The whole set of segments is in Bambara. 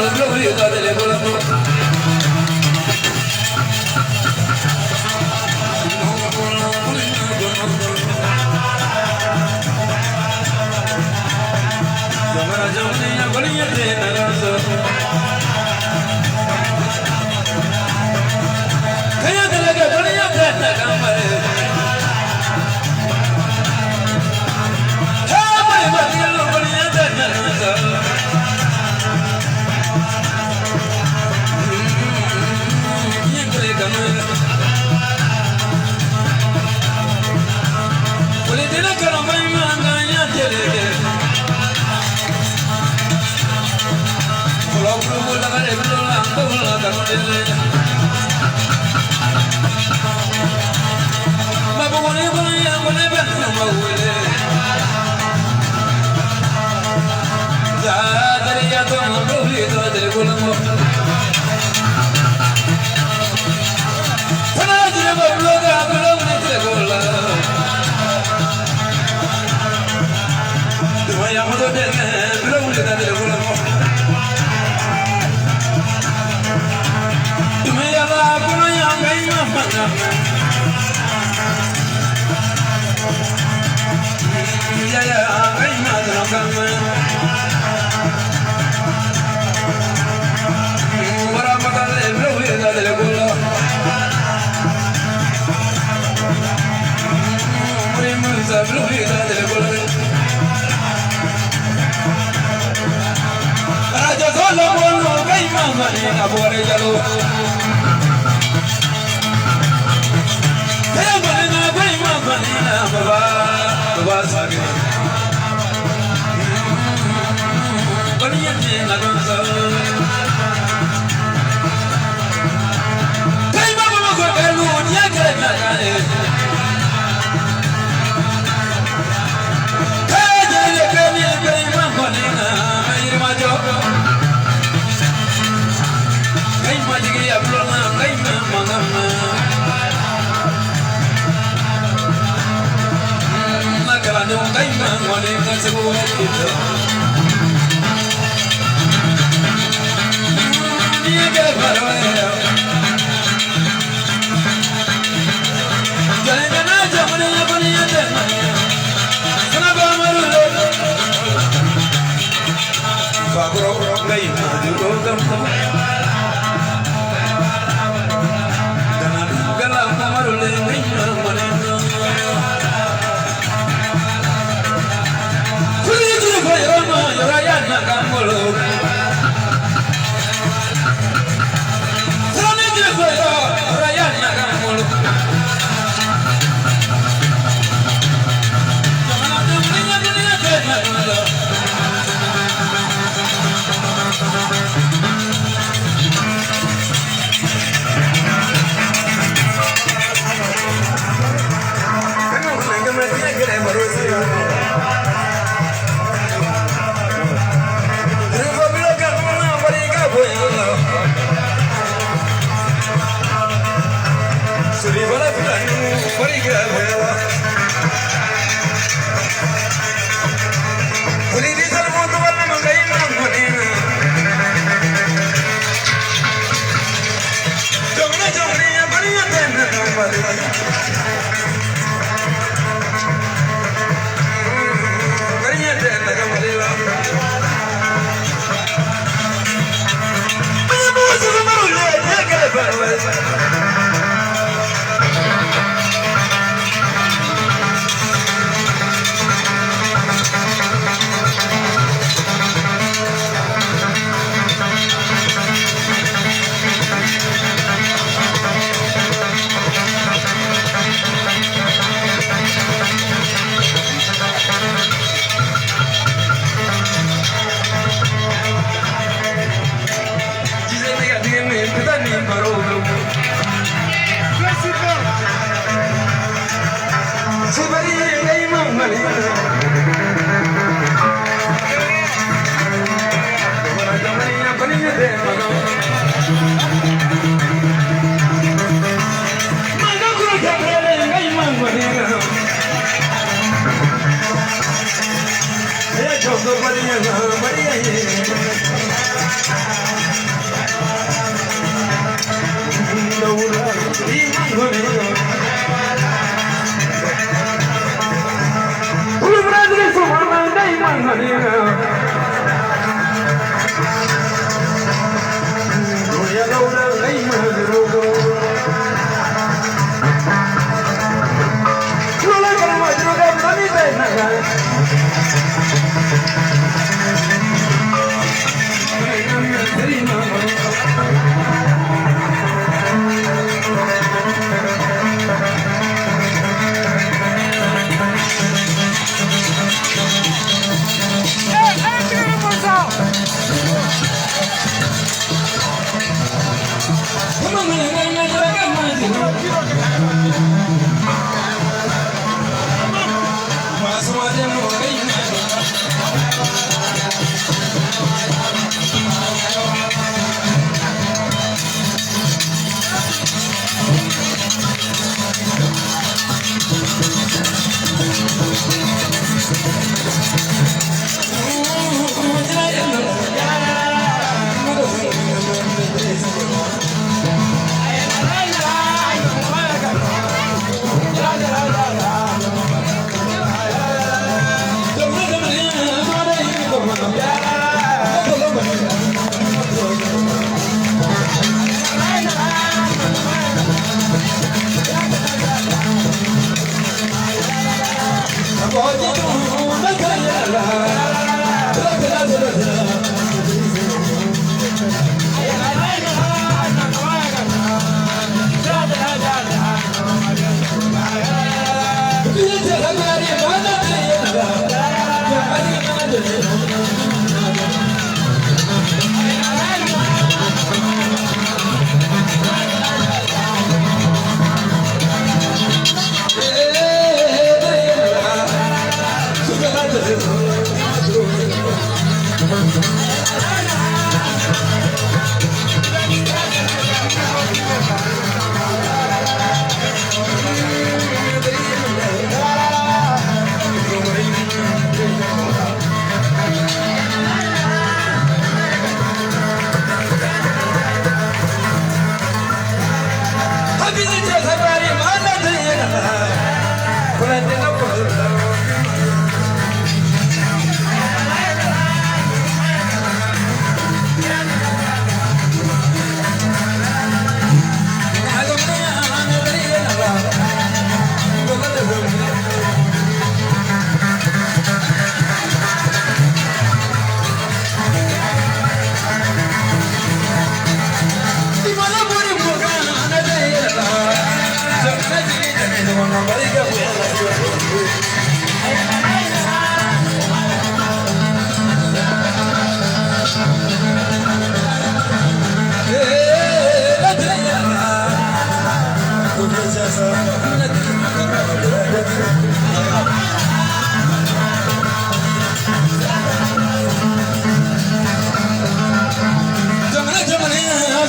Thank you.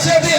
Yeah.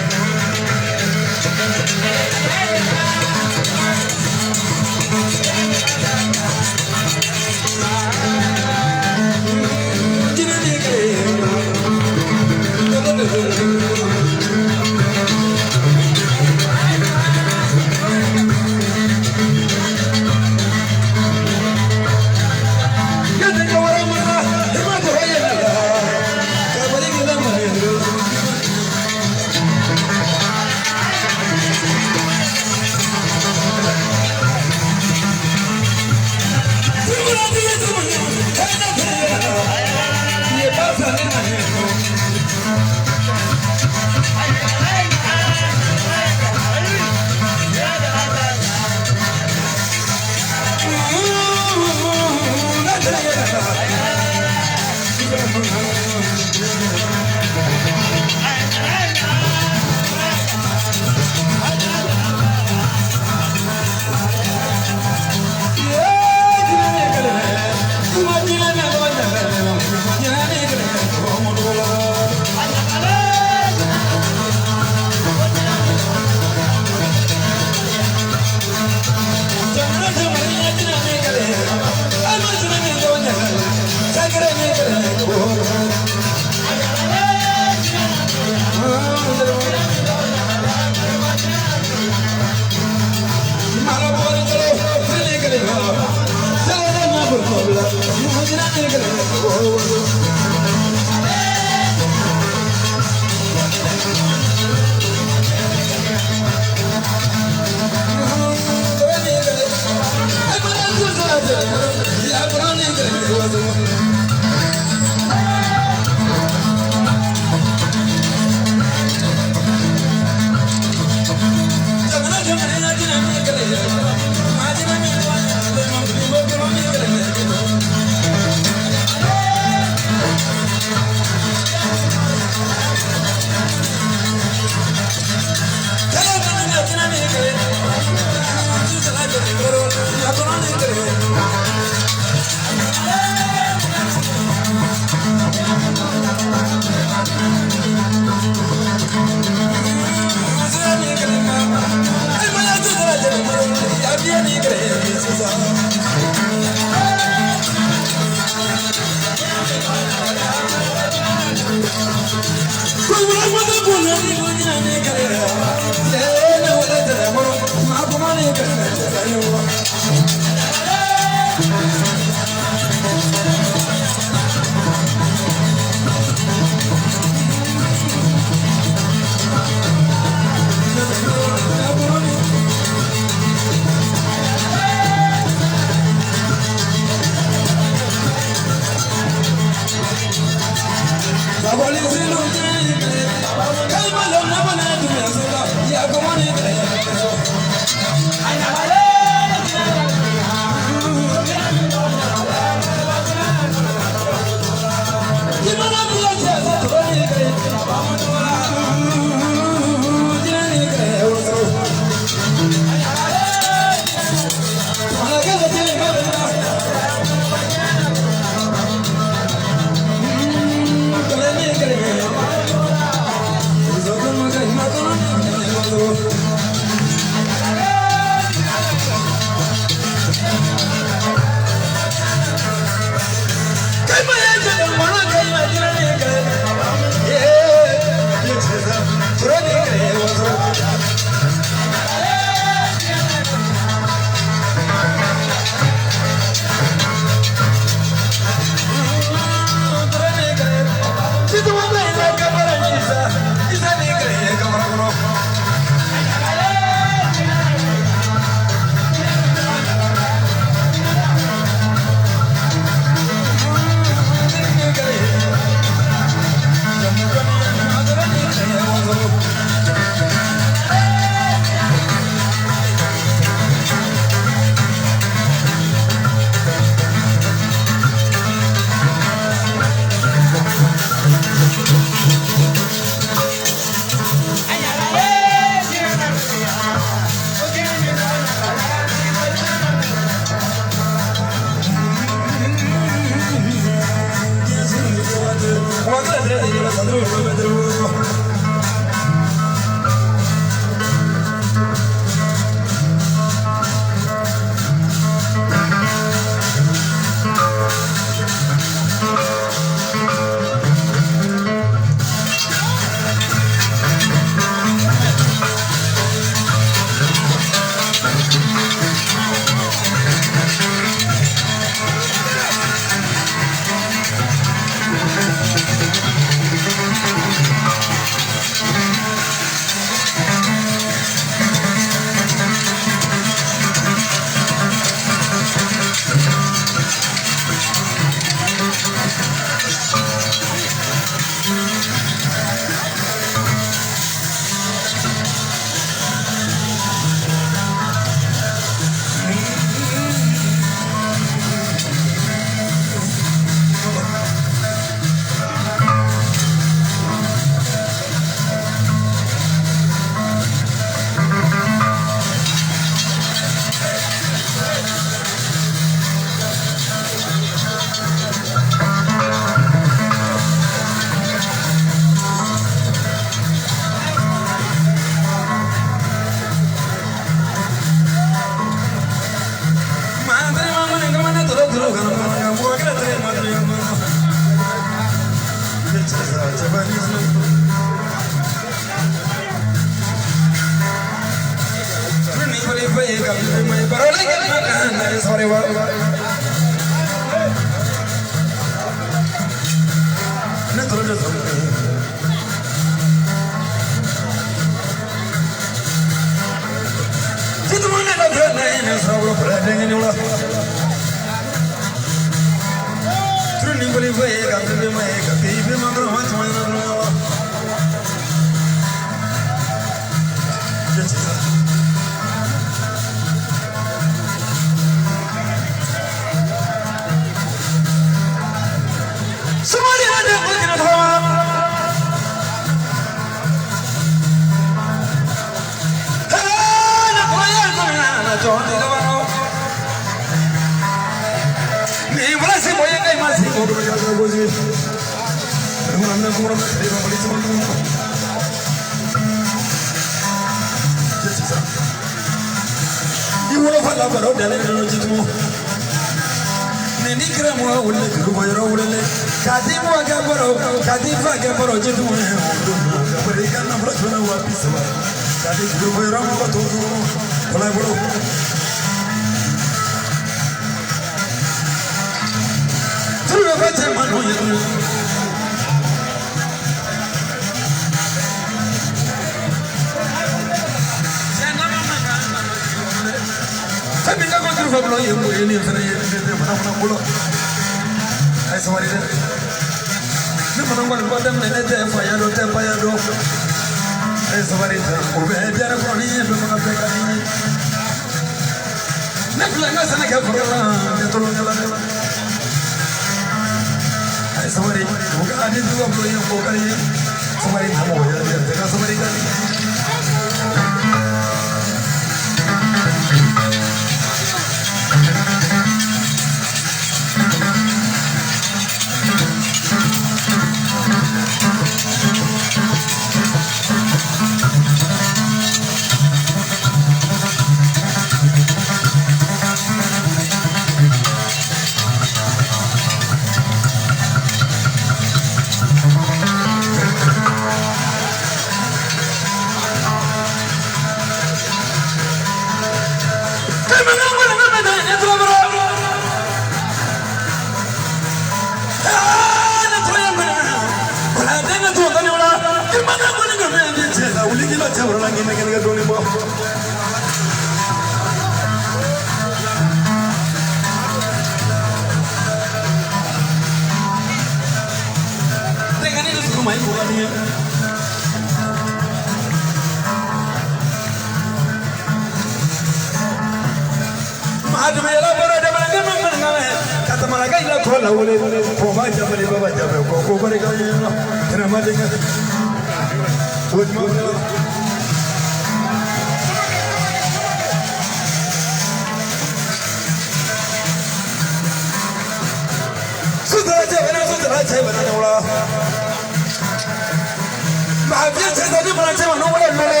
fana cɛ ma n'o wale lole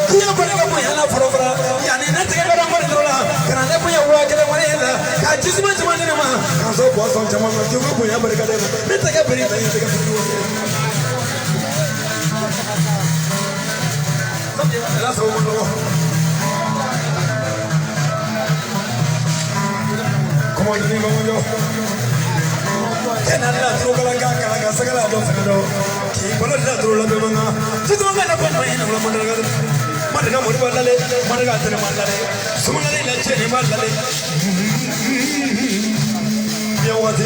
diɲɛ kɔni ka bonya la fɔlɔ fɔlɔ yanni ne tɛgɛ bɛ dɔn kɔni la ka na ne bonya 1000 wale la ka jisuma caman di ne ma ka sɔrɔ bɔsɔn caman ma k'i ko bonya barika de ma ne tɛgɛ bere ta ye tɛgɛ fitiri ala sago ma nɔgɔ kɔmɔdini kɔmɔjɔ kɛnɛ la turu kalan ka kalan ka sɛgɛ la dɔ fɛnɛ dɔ k'i bolo la turu la bɛɛ man kan tituma ka na bɔ ɲuman ye na mandala mandala mori b'a lale mandala tɛnɛ ma lale sumanali la cɛnni ma lale diɲɛ waati.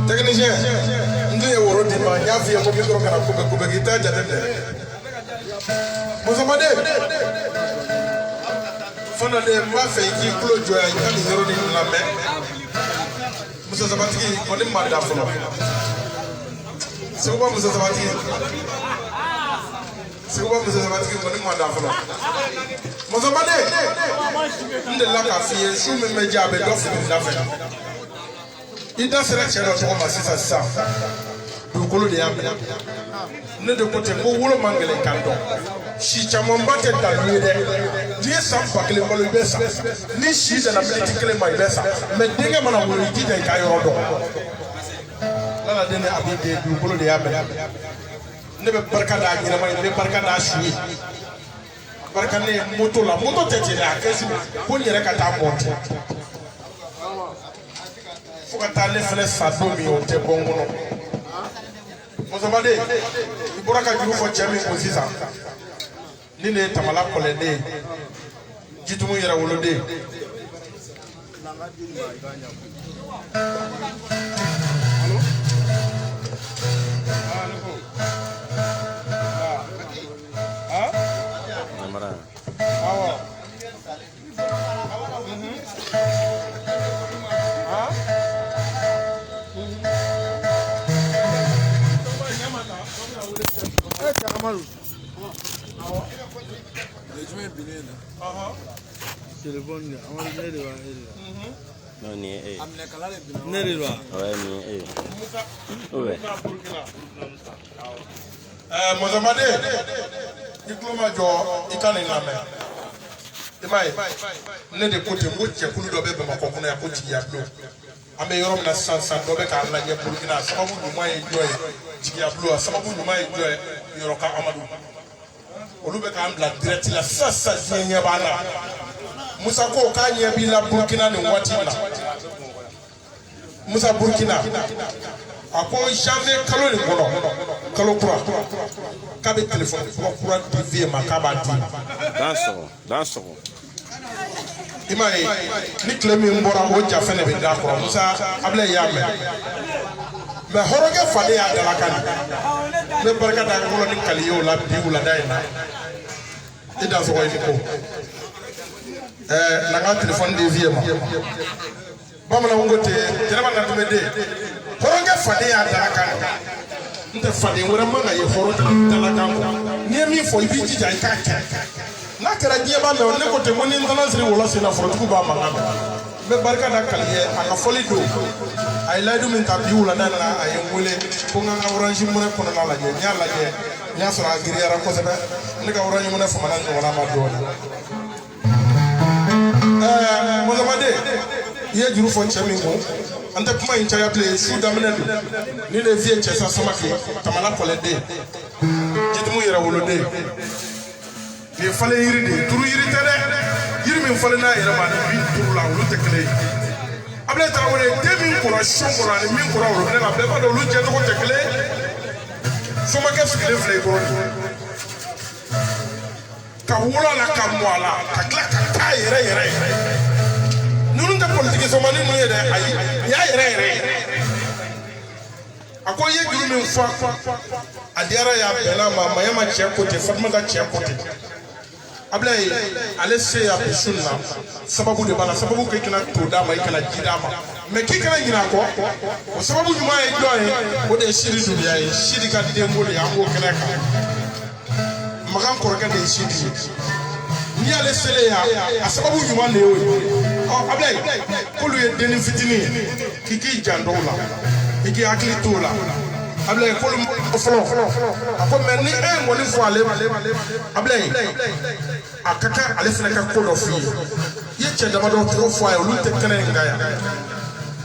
Technicien, n tun ye woro d'i ma, n y'a f'i ye ko micro kana couper couper k'i t'a jateminɛ. Musomaden, Fana den, n b'a fɛ i k'i tulo jɔ yan, i ka nin yɔrɔ nin lamɛn. Muso sabatigi kɔni ma da fɔlɔ. Seguba muso sabatigi. Seguba muso sabatigi kɔni ma da fɔlɔ. Musomaden, n delila k'a f'i ye, su min bɛ diya, a bɛ dɔ fili da fɛ. I da sera cɛ dɔ tɔgɔ ma sisan sisan, dugukolo de y'a minɛ. Ne de ko ten ko wolo man gɛlɛn k'a dɔn, si camanba tɛ dalu ye dɛ. N'i ye san 1000 balo, i bɛ sa. Ni si nana miniti kelen ma, i bɛ sa. Mɛ denkɛ mana wolo, i jija i ka yɔrɔ dɔn. Lala den ni a b'i den, dugukolo de y'a minɛ. Ne bɛ barika d'a ɲɛnama ye, n bɛ barika d'a su ye. Barika ne ye moto la, moto tɛ ten dɛ, a kɛ su ko n yɛrɛ ka taa mɔnti fo ka taa ne fɛnɛ sa don min, o tɛ bɔ n kɔnɔ. Musomaden, i bɔra ka juru fɔ cɛ min kun sisan, ni ne ye tamala kɔlɛnden ye, jitumu yɛrɛ woloden. Awɔ. Téléphone de Amadu, ne de b'a e de la. Non, nin ye e ye. Ne de don. Ouais, nin ye e ye. Ouais. Ɛɛ, musomaden, i tulo ma jɔ, i ka nin lamɛn. I m'a ye, ne de ko ten ko jɛkulu dɔ bɛ Bamakɔ kɔnɔ yan ko Jigiya Bulon. An bɛ yɔrɔ min na sisan sisan, dɔ bɛ k'an lajɛ Burukina. A sababu ɲuman ye jɔn ye? Jigiya Bulon, a sababu ɲuman ye jɔn ye? Yɔrɔka Amadu. Olu bɛ k'an bila direct la sisan sisan, diɲɛ ɲɛ b'an na. Musa ko k'a ɲɛ b'i la Burukina nin waati in na. Musa Burukina a ko janvier kalo nin kɔnɔ, kalo kura, k'a bɛ telefɔni kura kura di vie ma, k'a b'a di. Dan sɔgɔ, dan sɔgɔ. I m'a ye, ni tile min bɔra, o ja fɛnɛ bɛ d'a kɔrɔ. Musa Abilayi y'a mɛn, mɛ hɔrɔnkɛ faden y'a dalakan de. Ne barika da kɔlɔ ni kali ye o la bi wulada in na. I da sɔgɔ, i ni ko ɛɛ na n ka telefɔni di vie ma. Bamananw ko ten, jɛnɛba natɛmɛ den, hɔrɔnkɛ faden y'a dalakan de. N tɛ faden wɛrɛ man ka ye hɔrɔn dalakan kɔ. N'i ye min fɔ, i b'i jija i k'a kɛ. N'a kɛra diɲɛ b'a mɛn ne ko ten ko ni n taara siri wɔlɔ sen na forotigiw b'a mankan mɛn. N bɛ barika da Kali ye a ka fɔli don a ye layidu min ta bi wulada in na a ye n wele ko n ka n ka Orange Money kɔnɔna lajɛ n y'a lajɛ n y'a sɔrɔ a giriyara kosɛbɛ ne ka Orange Money famana ɲɔgɔnna ma dɔɔnin. Ɛɛ mɔsɔmaden i ye juru fɔ cɛ min kun an tɛ kuma in caya bilen su daminɛ don ni de vieux Cɛsa Samake Tamala kɔlɛden jitumu yɛrɛ woloden nin ye falen yiri de ye turu yiri tɛ dɛ yiri min falen n'a yɛrɛ ma ani min turu la olu tɛ kelen ye Abulayi Tarawele den min kɔrɔ son kɔrɔ ani min kɔrɔ robinet la bɛɛ b'a dɔn olu jɛcogo tɛ kelen ye somakɛ sigilen filɛ i kɔrɔ nin ka wolo a la ka mɔ a la ka tila ka taa yɛrɛ yɛrɛ ninnu tɛ politiki sɔmani ninnu ye dɛ ayi nin y'a yɛrɛ yɛrɛ ye a ko i ye juru min fɔ a diyara ye a bɛnna ma Mayama cɛ ko ten Fatumata cɛ ko ten Abulayi ale se ya bi su in na sababu de b'a la sababu k'i kana to d'a ma i kana ji d'a ma mɛ k'i kana ɲinɛ a kɔ o sababu ɲuman ye jɔn ye o de ye Sidi Dunbiya ye Sidi ka denko de ye an b'o kɛnɛ kan Makan kɔrɔkɛ de ye Sidi ye n'i y'ale selen yan a sababu ɲuman de y'o ye ɔ Abulayi k'olu ye dennin fitinin ye k'i k'i janto o la i k'i hakili t'o la Abulayi k'olu fɔlɔ a ko mɛ ni e ye ŋɔni fɔ ale Abulayi a ka kan ale fana ka ko dɔ f'i ye i ye cɛ damadɔ tɔgɔ fɔ a ye olu tɛ kɛnɛ in kan yan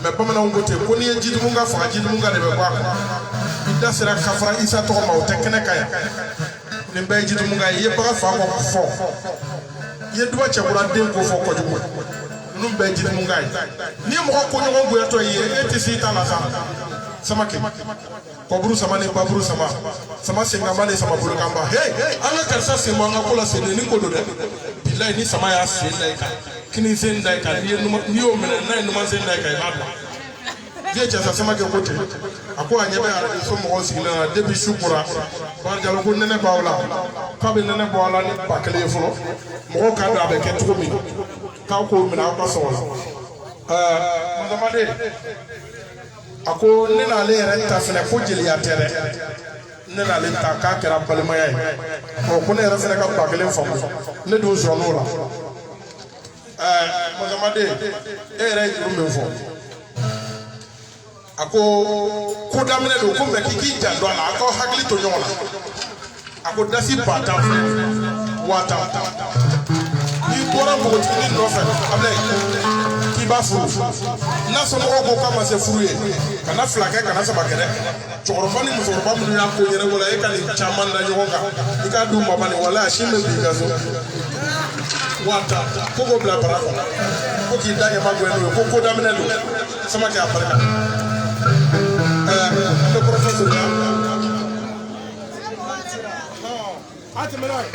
mɛ bamananw ko ten ko n'i ye jidumunka faga jidumunka de bɛ bɔ a kɔnɔ i da sera Kafara Isa tɔgɔ ma o tɛ kɛnɛ kan yan nin bɛɛ ye jidumunka ye i ye baga fa kɔ fɔ i ye duba cɛkura den ko fɔ kojugu ninnu bɛɛ ye jidumunka ye n'i ye mɔgɔ ko ɲɔgɔn goyatɔ i ye e tɛ se i ta la sa Samake kɔburu sama ni baburu sama sama senkanba ni sama bolokanba he an ka karisa sen bɔ an ka ko la sen ni ko don dɛ bilayi ni sama y'a sen da i kan kini sen da i kan n'i y'o minɛ n'a ye numan sen da i kan i b'a bila vieux Cɛsa Samake ko ten a ko a ɲɛ bɛ arajo so mɔgɔw sigilen na depuis su kora Bakari Jalo ko nɛnɛ b'aw la k'a bɛ nɛnɛ bɔ aw la ni 1000 ye fɔlɔ mɔgɔw k'a dɔn a bɛ kɛ cogo min k'aw k'o minɛ aw ka sɔgɔ la ɛɛ masamaden a ko ne n'ale yɛrɛ ta fɛnɛ ko jeliya tɛ dɛ ne n'ale ta k'a kɛra balimaya ye ɔ ko ne yɛrɛ fɛnɛ ka 1000 faamu ne dun sɔnn'o la ɛɛ masamaden e yɛrɛ ye juru min fɔ a ko ko daminɛ don ko mɛ k'i k'i janto a la a k'aw hakili to ɲɔgɔn na a ko dasi 10,000 filɛ 50,000 n'i bɔra npogotiginin nɔfɛ Abulayi k'i b'a furu n'a somɔgɔw ko k'a ma se furu ye kana 2 kɛ kana 3 kɛ dɛ cɛkɔrɔba ni musokɔrɔba minnu y'a ko ɲɛnabɔ la e ka nin caman da ɲɔgɔn kan i k'a d'u ma bani walayi a sin bɛ bin i ka so 50,000 ko k'o bila bara kɔnɔ ko k'i da ɲɛ ma gɛn n'o ye ko ko daminɛ don Samake a barika ɛɛ an bɛ kɔrɔfɔ surunya. A tɛmɛna ye.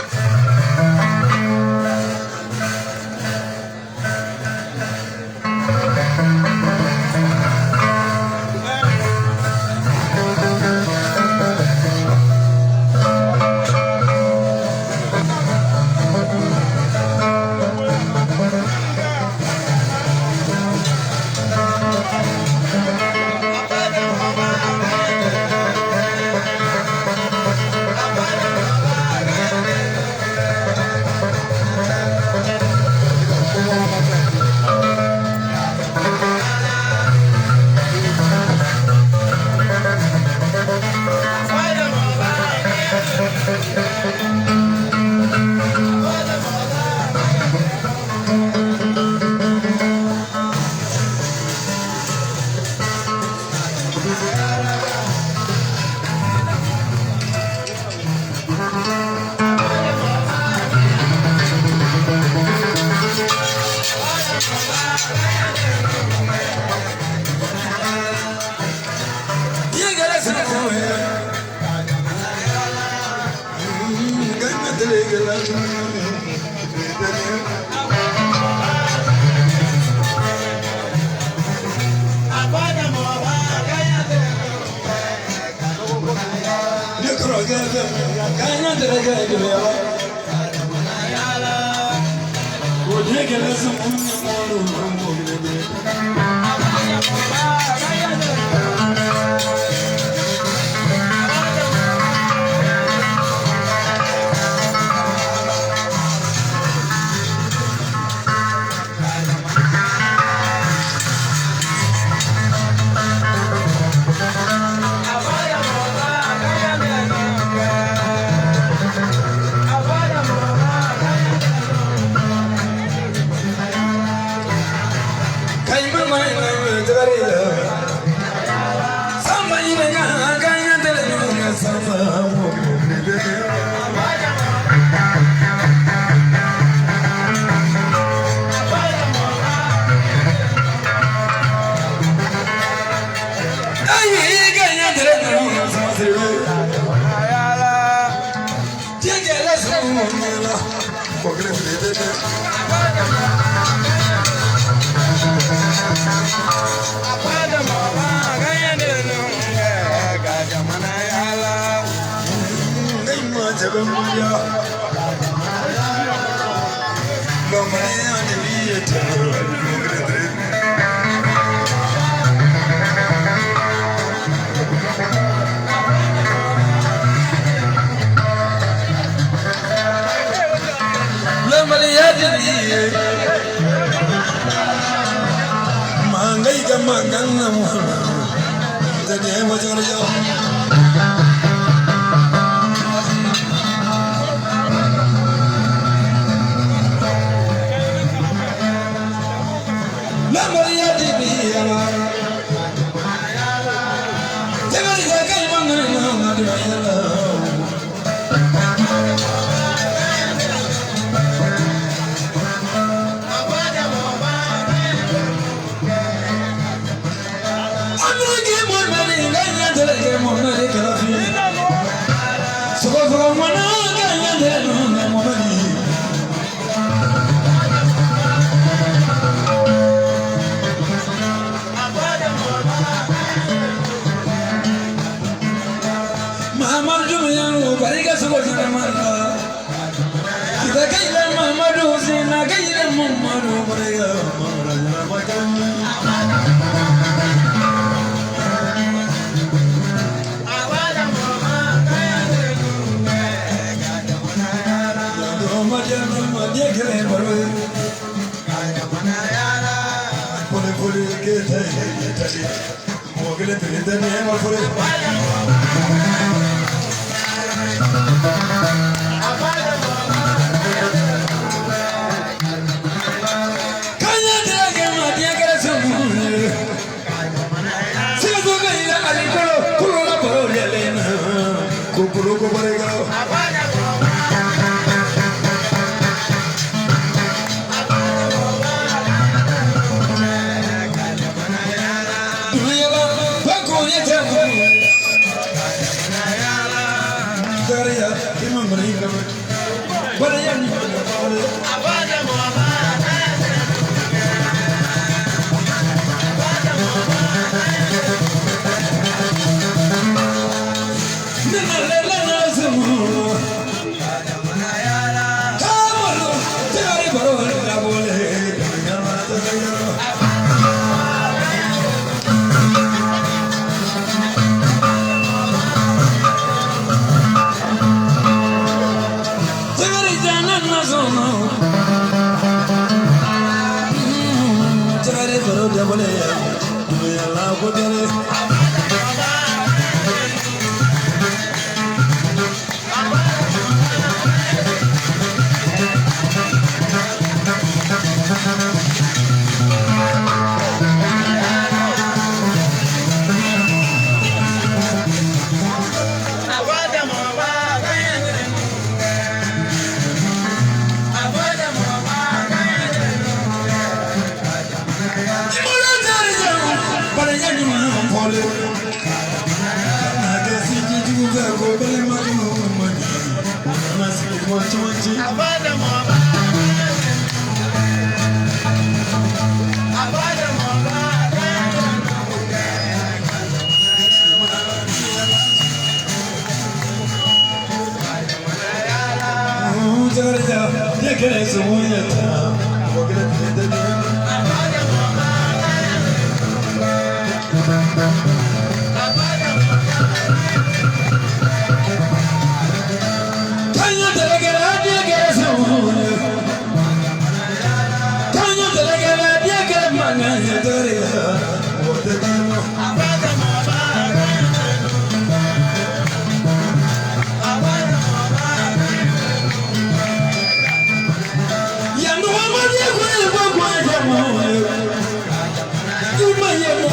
Yanu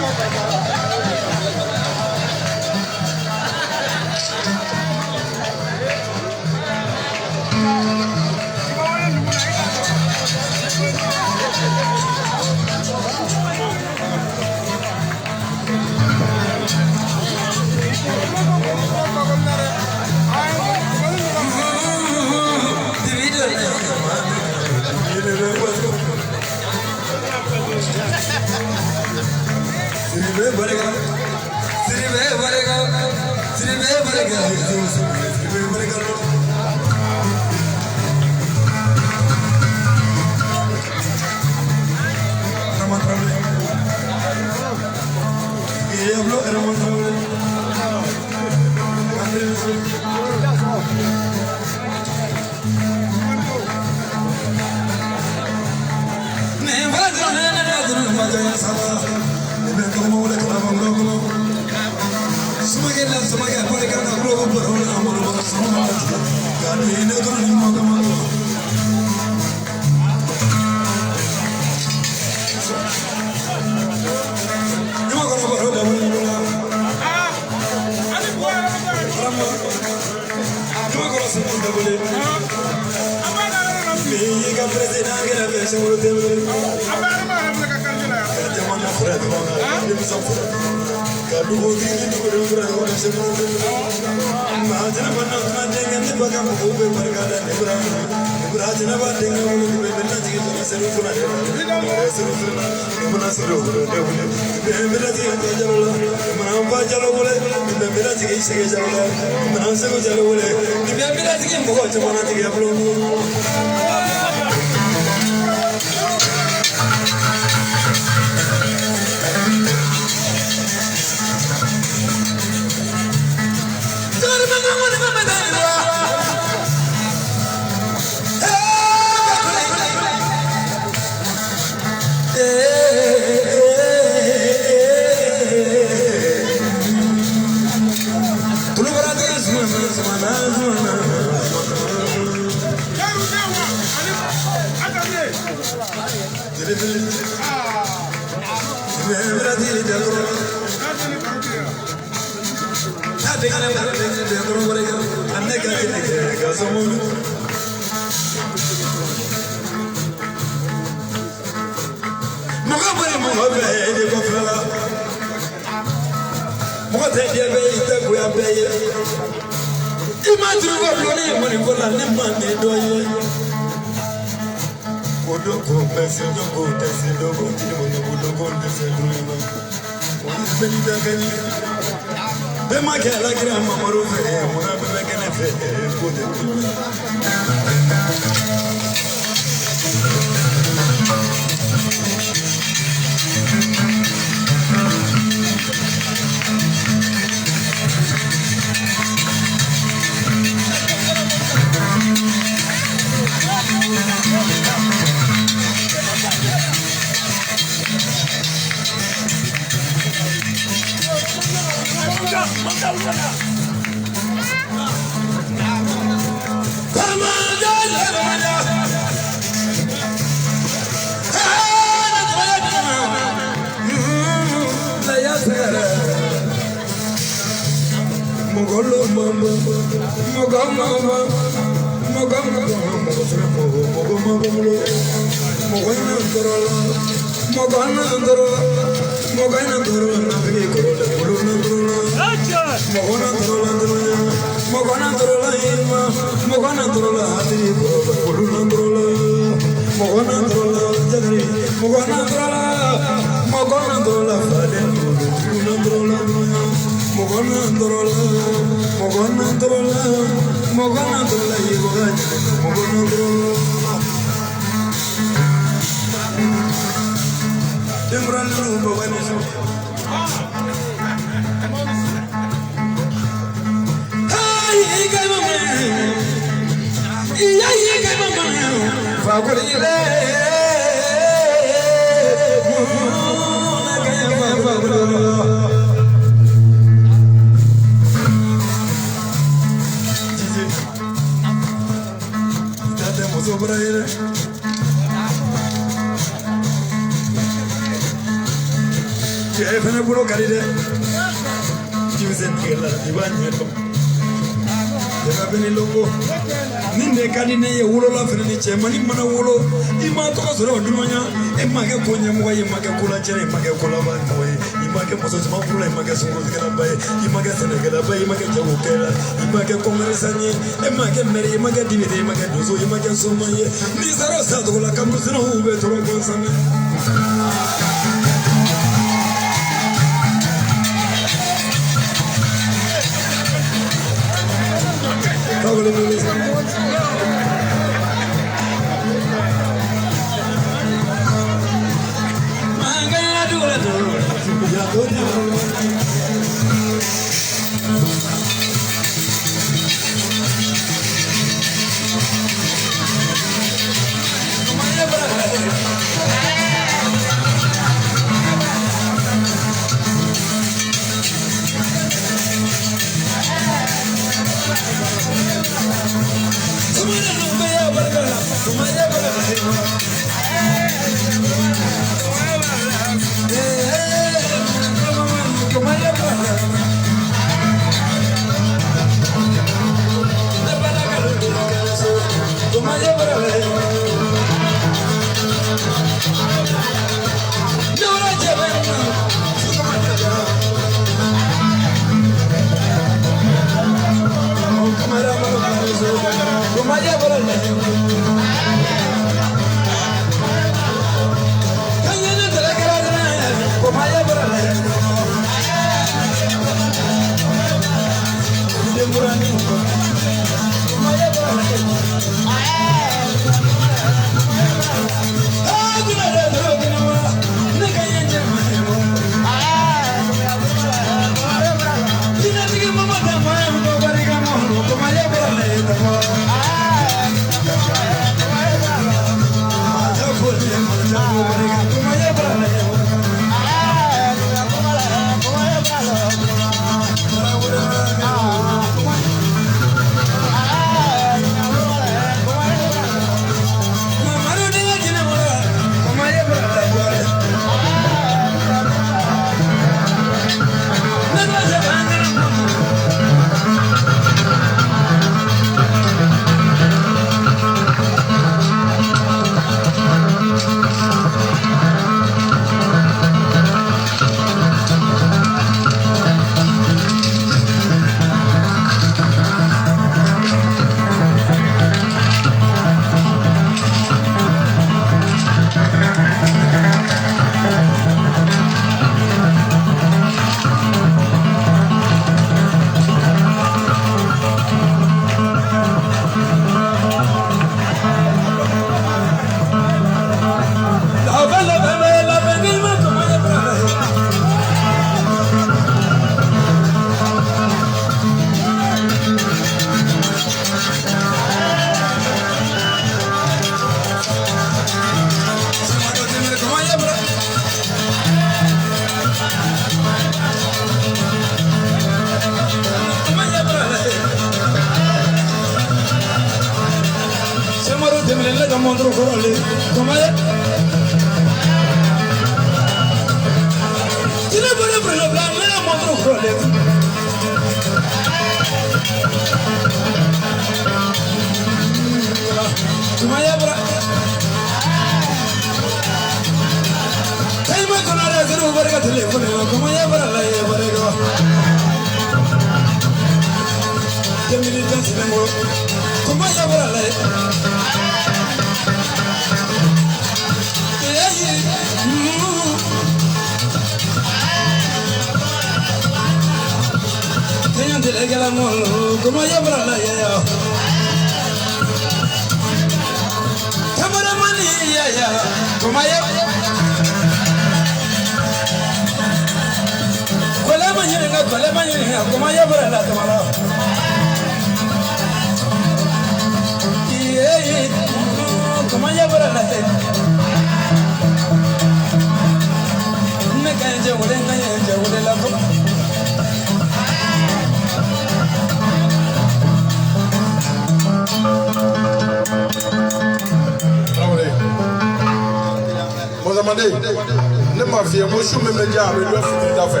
Ne m'a f'i ye ko su min bɛ diya a bɛ dɔ fitiri da fɛ.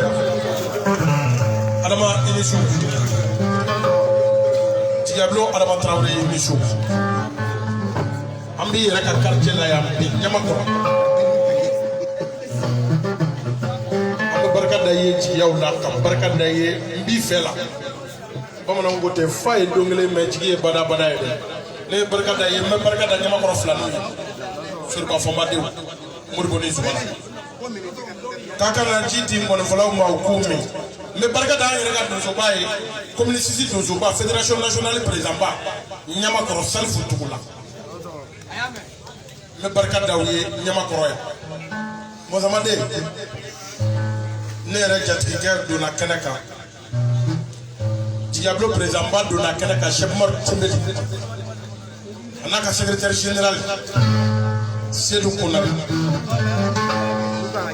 Adama i ni su. Tigabulon Adama Tarawele i ni su. An b'i yɛrɛ ka quartier la yan bi Ɲamakɔrɔ. An bɛ barika da i ye jigiyaw la ka barika da i ye n b'i fɛ la. Bamananw ko ten fa ye don kelen mɛ jigi ye badabada ye dɛ. Ne ye barika da i ye n bɛ barika da Ɲamakɔrɔ filaninw ye. Soriba Fɔnbadenw. Moribo ni Zumana. K'a kana ji di mɔnifɔlaw ma u k'u min. N bɛ barika da an yɛrɛ ka donsoba ye commune 6 donsoba fédération nationale président ba Ɲamakɔrɔ Salifu Togola. N bɛ barika da u ye Ɲamakɔrɔ yan. Mɔsamaden, ne yɛrɛ jatigikɛ donna kɛnɛ kan. Jigiyabulon président ba donna kɛnɛ kan Cheick Umaru Timbeli. A n'a ka secrétaire général Seydou Konare.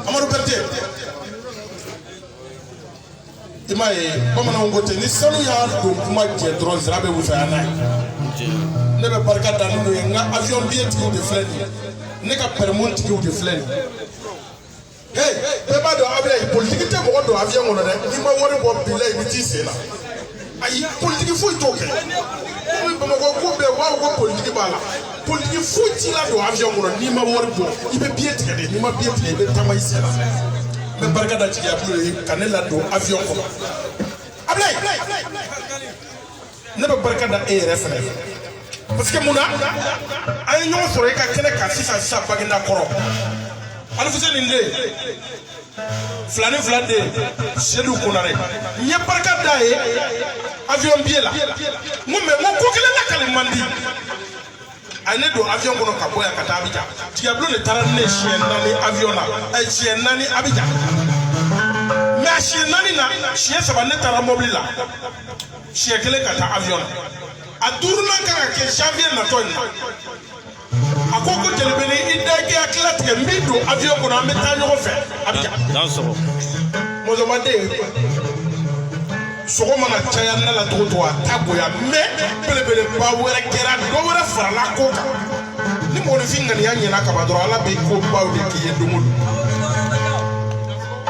Amadu Berete, i m'a ye bamananw ko ten ni sanu y'a don kuma jɛ dɔrɔn zira bɛ wusaya n'a ye. Ne bɛ barika da n'olu ye n ka avion billet tigiw de filɛ nin ye ne ka permis tigiw de filɛ nin ye. Hey, bɛɛ b'a dɔn Ablaye politiki tɛ mɔgɔ don avion kɔnɔ dɛ n'i ma wari bɔ bilayi i bɛ t'i sen na. Ayi politiki foyi t'o kɛ. Komi Bamakɔ ko bɛɛ u b'a fɔ ko politiki b'a la. Politiki foyi t'i la don avion kɔnɔ n'i ma wari bɔ i bɛ billet tigɛ de n'i ma billet tigɛ i bɛ taama i sen na. N bɛ barika da Jigiyabulo ye ka ne ladon avion kɔnɔ. Ablaye ne bɛ barika da e yɛrɛ fɛnɛ ye. Parce que mun na an ye ɲɔgɔn sɔrɔ e ka kɛnɛ kan sisan sisan Baginda kɔrɔ. Alifuseni den fila ni fila den Seydou Konare n ye barika da ye avion billet la. N ko mais n ko ko kelen lakali man di. A ye ne don avion kɔnɔ ka bɔ yan ka taa Abidjan. Tigabulon de taara ni ne ye siɲɛ 4 avion na siɲɛ 4 Abidjan. Mais a siɲɛ 4 na siɲɛ 3 ne taara mobili la siɲɛ 1 ka taa avion na. A 5nan kan ka kɛ janvier natɔ in na. A ko ko Jelibeni i da i ka hakili latigɛ n b'i don avion kɔnɔ an bɛ taa ɲɔgɔn fɛ Abidjan. Mɔzɔnbaden sogo mana caya ne la cogo cogo a t'a bonya mais belebeleba wɛrɛ kɛra dɔ wɛrɛ farala ko kan. Ni mɔgɔninfin ŋaniya ɲɛna kaban dɔrɔn Ala bɛ ko baw de k'i ye don o don.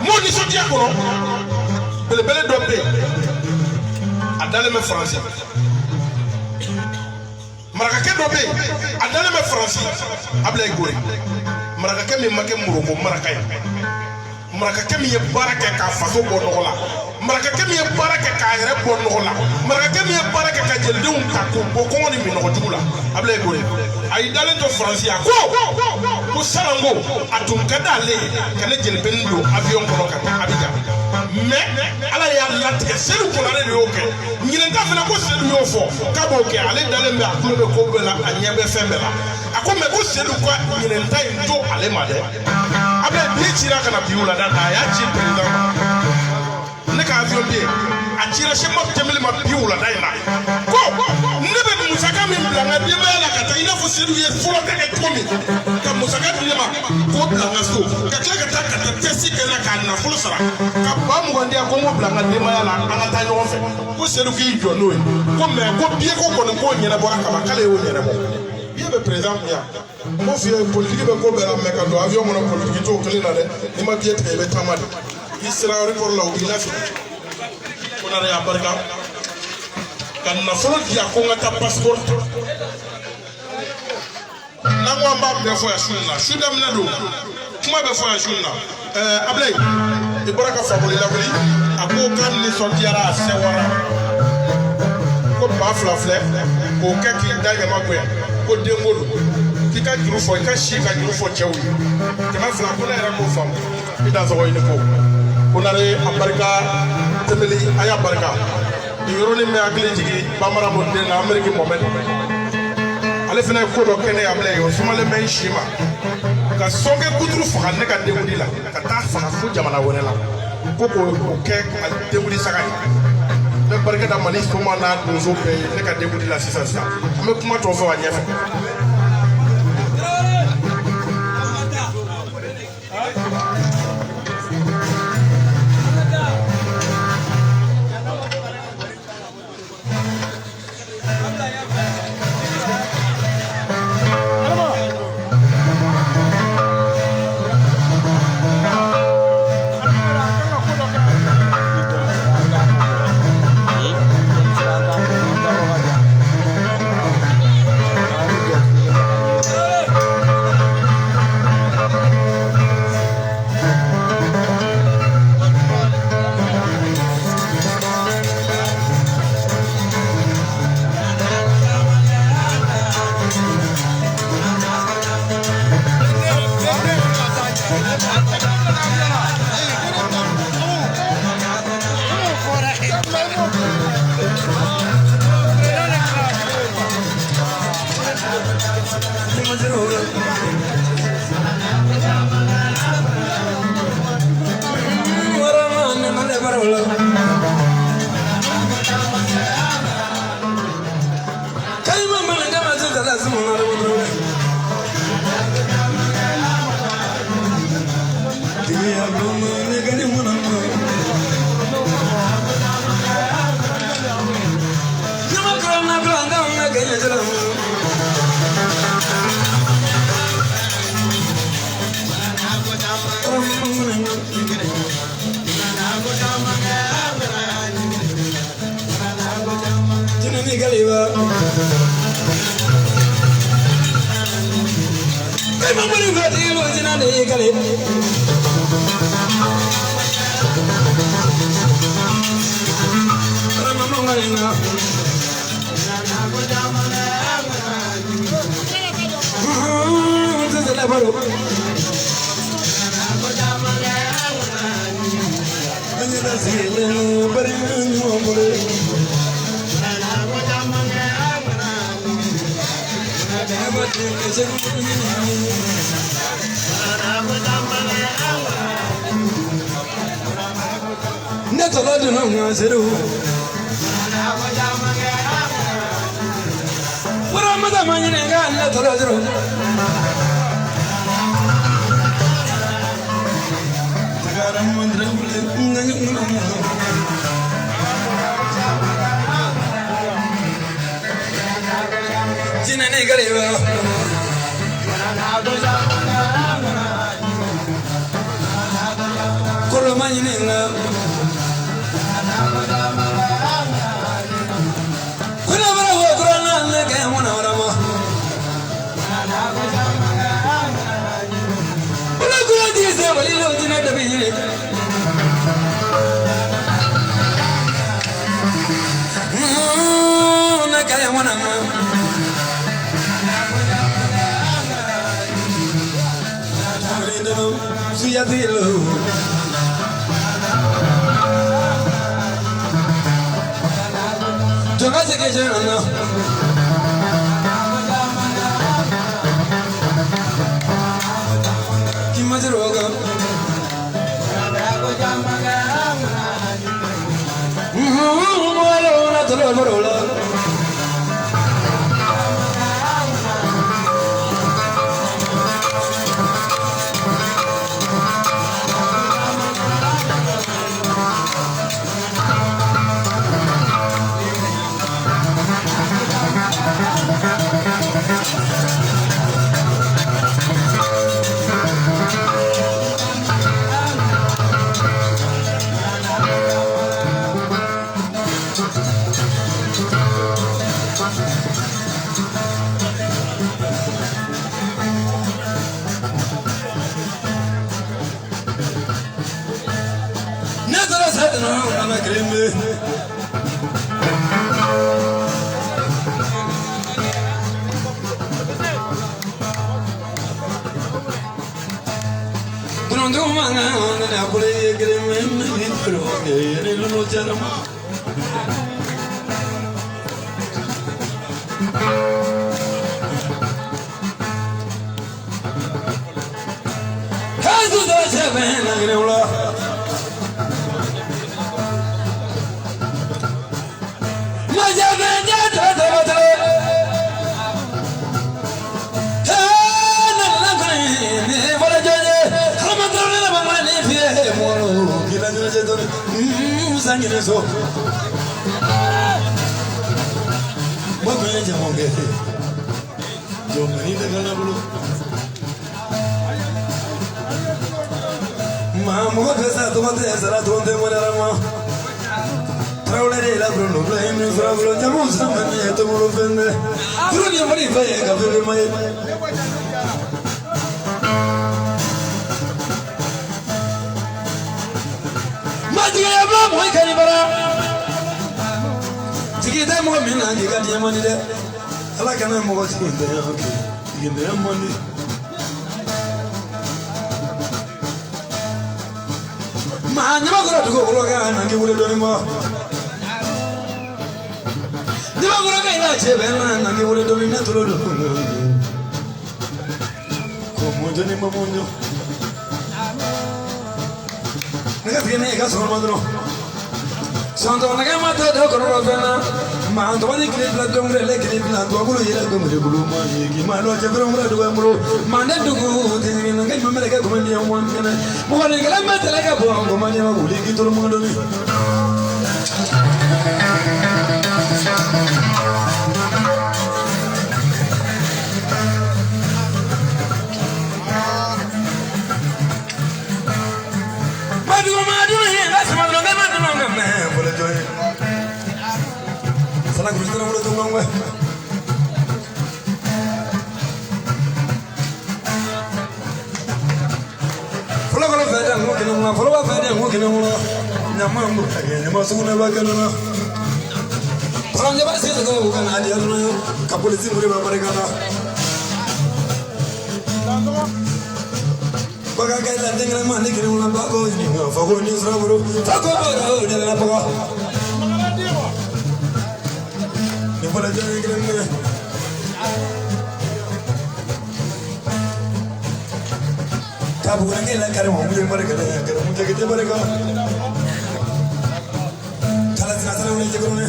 M'o nisɔndiya kɔnɔ Belebele dɔ bɛ yen, a dalen bɛ Faransi. Marakakɛ dɔ bɛ yen, a dalen bɛ Faransi. Abulayi Gore, marakakɛ min ma kɛ Moroko maraka ye, marakakɛ min ye baara kɛ k'a faso bɔ nɔgɔ la, marakakɛ min ye baara kɛ k'a yɛrɛ bɔ nɔgɔ la, marakakɛ min ye baara kɛ ka jelidenw ta k'u bɔ kɔngɔ ni minɔgɔ jugu la, Abulayi Gore, a y'i dalen to Faransi. A ko ko saranko a tun ka d'ale ye ka ne jelibeni don avion kɔnɔ ka taa Abidjan, mais Ala y'a latigɛ Seydou Konare de y'o kɛ. Ɲinɛnta fana ko Seydou y'o fɔ k'a b'o kɛ, ale dalen bɛ, a tulo bɛ ko bɛɛ la, a ɲɛ bɛ fɛn bɛɛ la. A ko mais ko Seydou ka ɲinɛnta in to ale ma dɛ. Abulayi biye cira ka na bi wulada la, a y'a ci président ma, ne ka avion biye a cira Sɛkumaru Tɛnbeli ma bi wulada in na, ko ne bɛ musaka min bila n ka denbaya la ka taa, i n'a fɔ Seydou ye fɔlɔ ta kɛ cogo min, ka musaka di ne ma k'o bila n ka so, ka tila ka taa test kɛ n na k'a nafolo sara, ka 20 000 di yan, ko n k'o bila n ka denbaya la, an ka taa ɲɔgɔn fɛ. Ko Seydou k'i jɔ n'o ye, ko mais ko biye ko kɔni k'o ɲɛnabɔra kaban, k'ale y'o ɲɛnabɔ. Biye bɛ président kun yan, n b'o f'i ye, politiki bɛ ko bɛɛ la, mais ka don avion kɔnɔ, politiki t'o kelen na dɛ. N'i ma biye tigɛ, i bɛ taama de. I sera aéroport la, u b'i lafili. Konare y'a barika ka nafolo di yan ko n ka taa passeport ta. N'an ko an b'a bɛɛ fɔ yan su in na, su daminɛ don, kuma bɛ fɔ yan su in na. Abulayi, i bɔra ka Fakoli lawuli, a ko k'a nisɔndiyara, a sɛwara, ko 2000 filɛ k'o kɛ k'i da ɲama gwɛ, ko denko don, k'i ka juru fɔ, i ka si ka juru fɔ cɛw ye 200, ko ne yɛrɛ k'o faamu. I dansɔgɔ i ni ko. Konare a barika Tɛnbeli, a y'a barika nin yɔrɔnin bɛ hakili jigin Bamara mo den na, Ameriki Mɔmɛdi, ale fana ye ko dɔ kɛ ne ye. Abulayi, o sumalen bɛ n si ma ka sɔnkɛ kuturu faga ne ka denkundi la, ka taa faga fo jamana wɛrɛ la, ko k'o kɛ denkundi saga ye. N bɛ barika da Mali soma n'a donso bɛɛ ye ne ka denkundi la. Sisan sisan, an bɛ kuma tɔ fɔ a ɲɛfɛ. Ne tɔgɔ donna ŋa seru. Wara mata ma ɲinɛ ka ne tɔgɔ dɔrɔn. Tagara mandra wuli ŋa ŋa ŋa. Jinɛ ne gariba. Kolo ma ɲinɛ ŋa. jatigi lo. Jɔn ka segin jɛn na. K'i ma jiri o kan. Wala tolo moro la. Ne taara sa dana nana kelen bɛ. Dunandugu mankan nana kule ye kelen bɛ ne tolo ne lolo jara ma. Kazu da sɛbɛn na kelen la. So mɔgɔ tɛ sa tɔgɔ tɛ sara tɔgɔ tɛ mɔnɛ ma. Tarawele de la bolo bila ye min sɔrɔ bolo jamu sama ni ye tɔmɔlɔ fɛn dɛ. Turu ni mɔni fɛn ye ka fɛn ma ye. Majigi ya bila mɔgɔ kɛ ni bara. Jigi tɛ mɔgɔ min na k'i ka diɲɛ man di dɛ. Ala kana mɔgɔ jigi tɛ yan kɛ. Jigi tɛ man di. Maa ɲamakɔrɔ dugukolo kan na k'i wele dɔɔnin bɔ. Ɲamakɔrɔ kan i b'a cɛ bɛɛ na na k'i wele dɔɔnin ne tolo don. Ko mɔjɔ ni ma mɔjɔ. Ne ka tigɛ ne ye ka sɔrɔ ma dɔrɔn. Sɔntɔ nɛgɛ ma tɛ dɔ kɔrɔ fɛn na. Maa tɔgɔ ni kile fila dɔn kelen kile fila tubabulu yɛrɛ gomere bolo ma ye k'i ma dɔn cɛ fɛrɛ wɛrɛ dugu n bolo. Manden dugu tɛ ɲigin na k'i ma mɛlɛkɛ gomɛ ni ɲɔgɔn kɛnɛ. Mɔgɔ ni kɛlɛ ma tɛlɛ ka bɔ gomɛ ni ma wuli k'i tolo mɔgɔ dɔɔni. Madugu madugu ye nka sama dɔrɔn kɛ ma dɔrɔn ka mɛ fɔlɔ jɔn ye. Sala kurusi tɛna wolo tó ŋɔŋɔ. Fɔlɔ kɔlɔ fɛ dɛ ŋo kelen ŋo fɔlɔ b'a fɛ dɛ ŋo kelen ŋo ɲama ŋo ɲama sugunɛ b'a kɛ nɔ. Kɔrɔnjɛ b'a se ka o kana adiya dɔrɔn ka polisi mure b'a barika la. Baga kɛ la denkɛnɛ ma ne kelen ŋo ba ko ɲininka fa ko ni sɔrɔ bolo fa ko bɔra o de la baga. Ni fɔlɔ jɔn ye kelen minɛ. Ka bugurange la kari mɔ mule barika la kari mu jɛgɛ tɛ barika. Kala sina sala wuli jɛgɛ ne.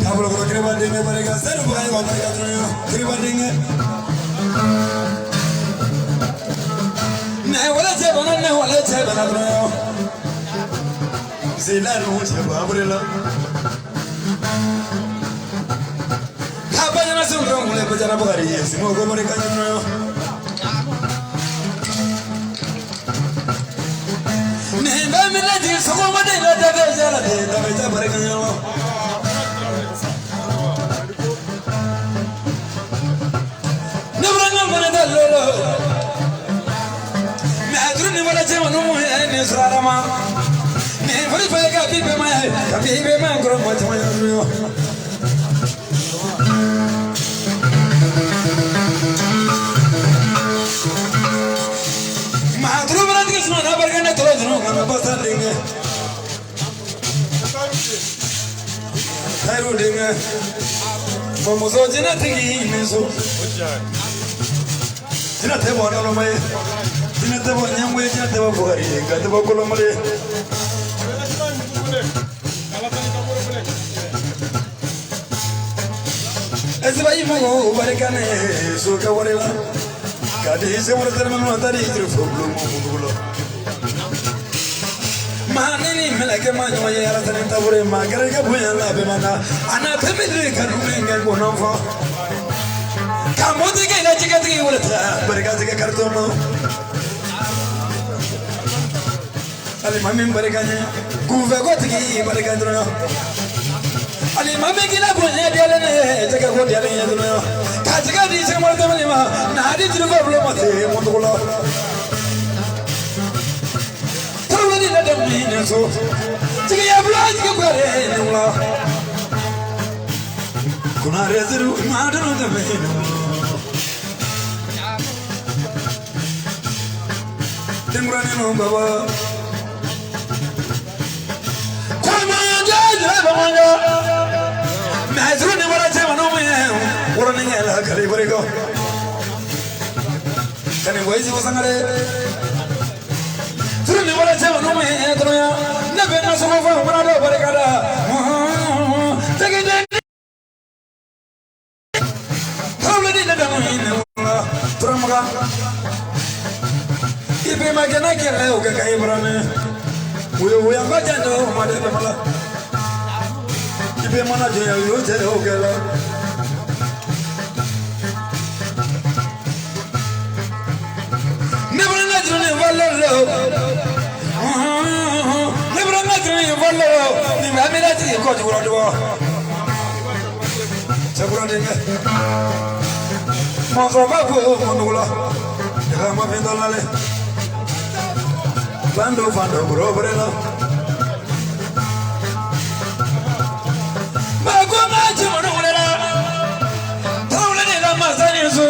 Ka bolokɔrɔ kiriba denkɛ barika sani buga ye wa barika dɔrɔn ye kiriba denkɛ. Ne wala cɛ bana ne wala cɛ bana dɔrɔn ye. Zela nu cɛ ba bolo la. Ka bajana se dɔrɔn wuli bajana bakari ye sinko ko barika ɲɛ dɔrɔn ye. Ne bɛ minɛ jigin sɔgɔma de la dabe jala de dabe ja barika ɲɛ wa. Ne bɔra n ka mɔnɛ da lolo. Mɛ a duru ni wala cɛ ma numu ye ni sɔrɔ ma. Mɛ foli fɛ ka bi bɛ ma ye ka bi bɛ ma kɔrɔ mɔgɔ caman ye dɔrɔn. Tayiru denkɛ mɔmuso jinɛtigi ni so jinɛ tɛ bɔ nɔnɔma ye jinɛ tɛ bɔ ɲɛngo ye jinɛ tɛ bɔ bugari ye nka tɛ bɔ kolomali ye. Esibayi mɔgɔw barika ne so kɛ wari la k'a di sɛmɔrɔ tɛrɛmɛ ma taa di jiri fo bulon mɔ kundugu la. Maa ni ni mɛlɛkɛ ma ɲɔgɔn ye Alasani Tabure maa garijɛgɛ bonya la bɛɛ ma na a na tɛmɛ de ka dumuni kɛ k'o nɔ fɔ. Ka mɔtigi ka jɛgɛtigi wele ta barika tigɛ karitɔn nɔ. Alimami barika ɲɛ kunfɛkotigi barika dɔrɔn. Alimami k'i la bonya diyalen ye jɛgɛ ko diyalen ye dɔrɔn. Ka jɛgɛ di sɛmɔrɔ tɛmɛni ma n'a di jiri fo bulon ma ten mɔntogo la. Tarawele la daminɛ so jigiya bulon jigi kɔrɛ ne wula. Kuna reziru ma dɔrɔn tɛmɛ ne wula. Denkuranin ninnu baba. Mɛ ni wara cɛmanninw ye wɔrɔnin la kari barika. Ka nin bɔ i segu sangare. Turu ni wara cɛmanninw ye dɔrɔn ne bɛ na sogo fɔ mana dɔw barika da. Tɛgɛ Tarawele ni ne daminɛ wula turamaga. I bɛnbakɛ n'a kɛlɛ o kɛ ka Ibrahima. Woyo woyo ba jan dɔ ma de bɛ la. I bɛ mana jɔnya o y'o cɛ o kɛ la. Ne bɔra n ka juru ni fɔlɔ lo. Ne bɔra n ka juru ni fɔlɔ lo. Nin bɛ amina jigin kɔ jukɔrɔ dɔgɔ. Cɛkura denkɛ. Mɔzɔnba ko mɔnugu la. Ne ma fɛn dɔ la dɛ. Fando fando bro bro la. Mako ma cɛmannu wulila. Tarawele de la masa ni su.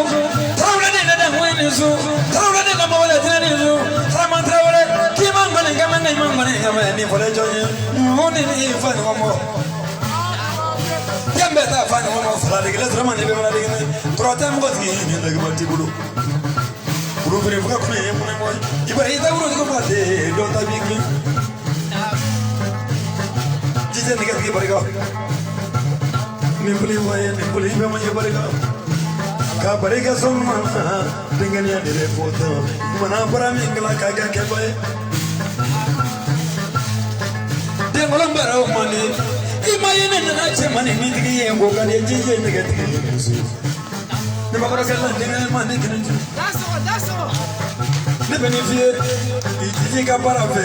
Tarawele de la dangoyi ni su. Tarawele de la mawale tinɛ ni su. Sarama Tarawele k'i ma ŋɔni kɛmɛ ne ma ŋɔni kɛmɛ ni fɔlɛ jɔn ye. Mun ni ni fa ɲɔgɔn mɔ. Den bɛɛ t'a fa ɲɔgɔn mɔ fila de kelen sɔrɔ ma ni bɛ mana de kelen. Kɔrɔ tɛ mɔgɔ tigi ni nɛgɛma t'i bolo. Olu fana fo ka kuma ye mun ye i b'a ye i tɛ wuro cogo ma ten dɔ ta b'i kun. Jijɛ nɛgɛtigi barika. Nin boli wa ye nin boli bɛɛ ma ye barika. Ka barika sɔn ma denkɛniya de bɛ fɔ tan. Mana baara min kalan k'a kɛ kɛba ye. Denkolon baaraw man di. I ma ye ne nana cɛmannin min tigi ye ko ka di jijɛ nɛgɛtigi ye muso. Ne ma kɔrɔkɛ la denkɛ ma ne kelen tun. Ne bɛ nin f'i ye i jiji ka baara fɛ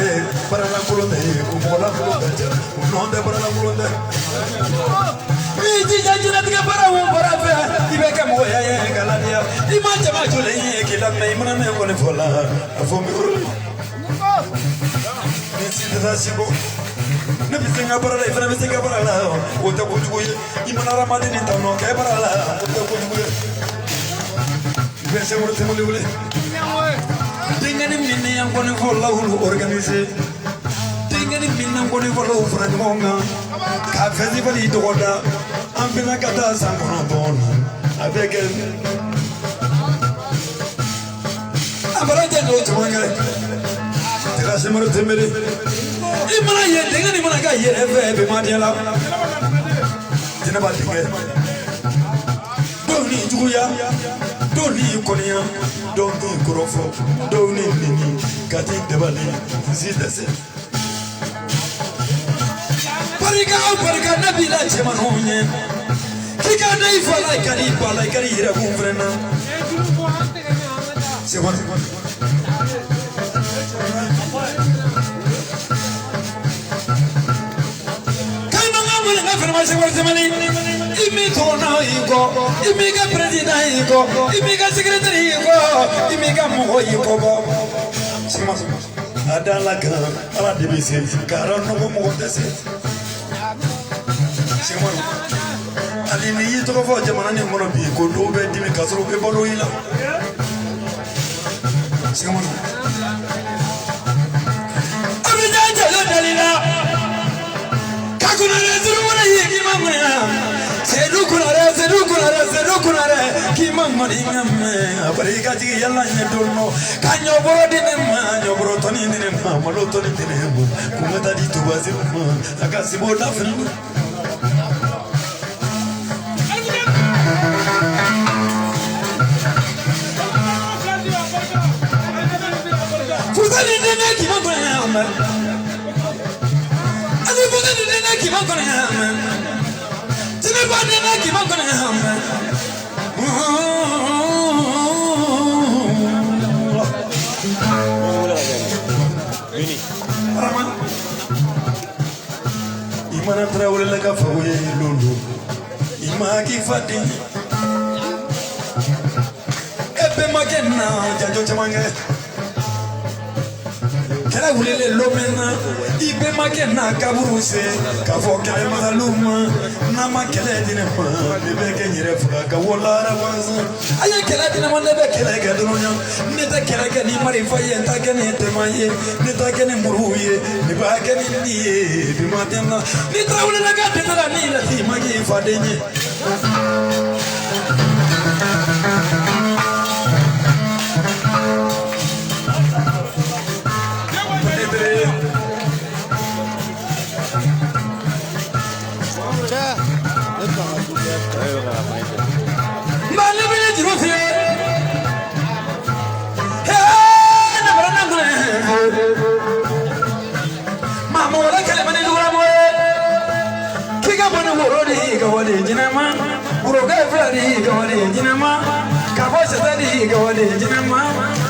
baaralankolon tɛ o mɔgɔlankolon ka ca o nɔ tɛ baaralankolon tɛ. N'i jija jinɛtigɛ baara o baara fɛ i bɛ kɛ mɔgɔya ye ka ladiya i ma jama jɔlen ye k'i lamɛn i mana ne kɔni fɔ la a fɔ mikoro ni si tɛ taa si bɔ. Ne bɛ se n ka baara la i fana bɛ se n ka baara la o tɛ kojugu ye i mana hadamaden ni tɔnɔ kɛ baara la o tɛ kojugu ye. I bɛ sɛmuru tɛmɛli wele. Denkɛni min ni yan kɔni fɔ la olu organiser. Denkɛni min na kɔni fɔ la o fara ɲɔgɔn kan. Ka festival tɔgɔ da an bɛna ka taa san 9 na a bɛ kɛ. A bara jɛ n'o caman kɛ. Tɛgɛ sɛmuru tɛmɛli. I mana ye denkɛni mana k'a yɛrɛ fɛ bɛɛ ma diya la. Jɛnɛba denkɛ. Dɔw ni juguya. Dɔw ni kɔniya, dɔw ni kɔrɔfɔ, dɔw ni neni, ka t'i dabali, si tɛ se. Barika o barika ne b'i la cɛmanninw ɲɛ. K'i ka da i fa la, i ka di i ba la, i ka di i yɛrɛ kun fɛnɛ na. Sɛbɛn. K'an ka fɛnɛ ma sɛbɛn sɛbɛnni. I m'i tɔgɔna y'i kɔ, i m'i ka président y'i kɔ, i m'i ka secrétaire y'i kɔ, i m'i ka mɔgɔ y'i kɔ bɔ. A da la kan Ala de bɛ se ka ala nɔgɔ mɔgɔ tɛ se. Sɛmadu hali n'i y'i tɔgɔ fɔ jamana nin kɔnɔ bi ko dɔw bɛ dimi k'a sɔrɔ u bɛ balo i la. Sɛmadu a bɛ taa jalo dali la. Ka kunna zuru wɛrɛ ye k'i ma ŋɔni Konarɛ, Sedu Konarɛ, k'i ma ŋɔni ŋa mɛn a bari i ka jigi yala ɲɛ don nɔ ka ɲɔbɔrɔ di ne ma, ɲɔbɔrɔ tɔni di ne ma, malo tɔni di ne ma, ko n ka taa di tubasiw ma a ka sibo lafili. Fusani denkɛ k'i ma ŋɔni ŋa mɛn. Ali fusani denkɛ k'i ma ŋɔni ŋa mɛn. Tinubu denkɛ k'i ma ŋɔni ŋa mɛn. Arama. I mana tarawele la ka fago ye lolo. I ma k'i fa den ye. E bɛnbakɛ na janjo caman kɛ. Kɛlɛ wulilen lon min na, i bɛnbakɛ na kaburu se k'a fɔ kɛlɛmasalu ma, n'a ma kɛlɛ di ne ma, ne bɛ kɛ n yɛrɛ faga ka wɔ lahara. A ye kɛlɛ di ne ma, ne bɛ kɛlɛ kɛ dɔrɔn ya. Ne tɛ kɛlɛ kɛ ni marifa ye, n t'a kɛ ni tɛmɛ ye, ne t'a kɛ ni muru ye, ne b'a kɛ ni nin ye. Bi ma tɛ n na ni tarawele la ka dɛsɛ la, ni yɛrɛ t'i ma k'i faden ye. Cɛ, ne bɛ ka du bɛɛ ta. Mali bɛ juru fiyɛ. Hee, ne bɔra ne kɔnɔ. Maa mɔgɔ la kɛlɛ man di dugula mɔgɔ ye. K'i ka bɔ ni woro de ye ka wale jinɛ ma. Worokɛ fila de ye ka wale jinɛ ma. Ka bɔ sɛsɛ de ye ka wale jinɛ ma.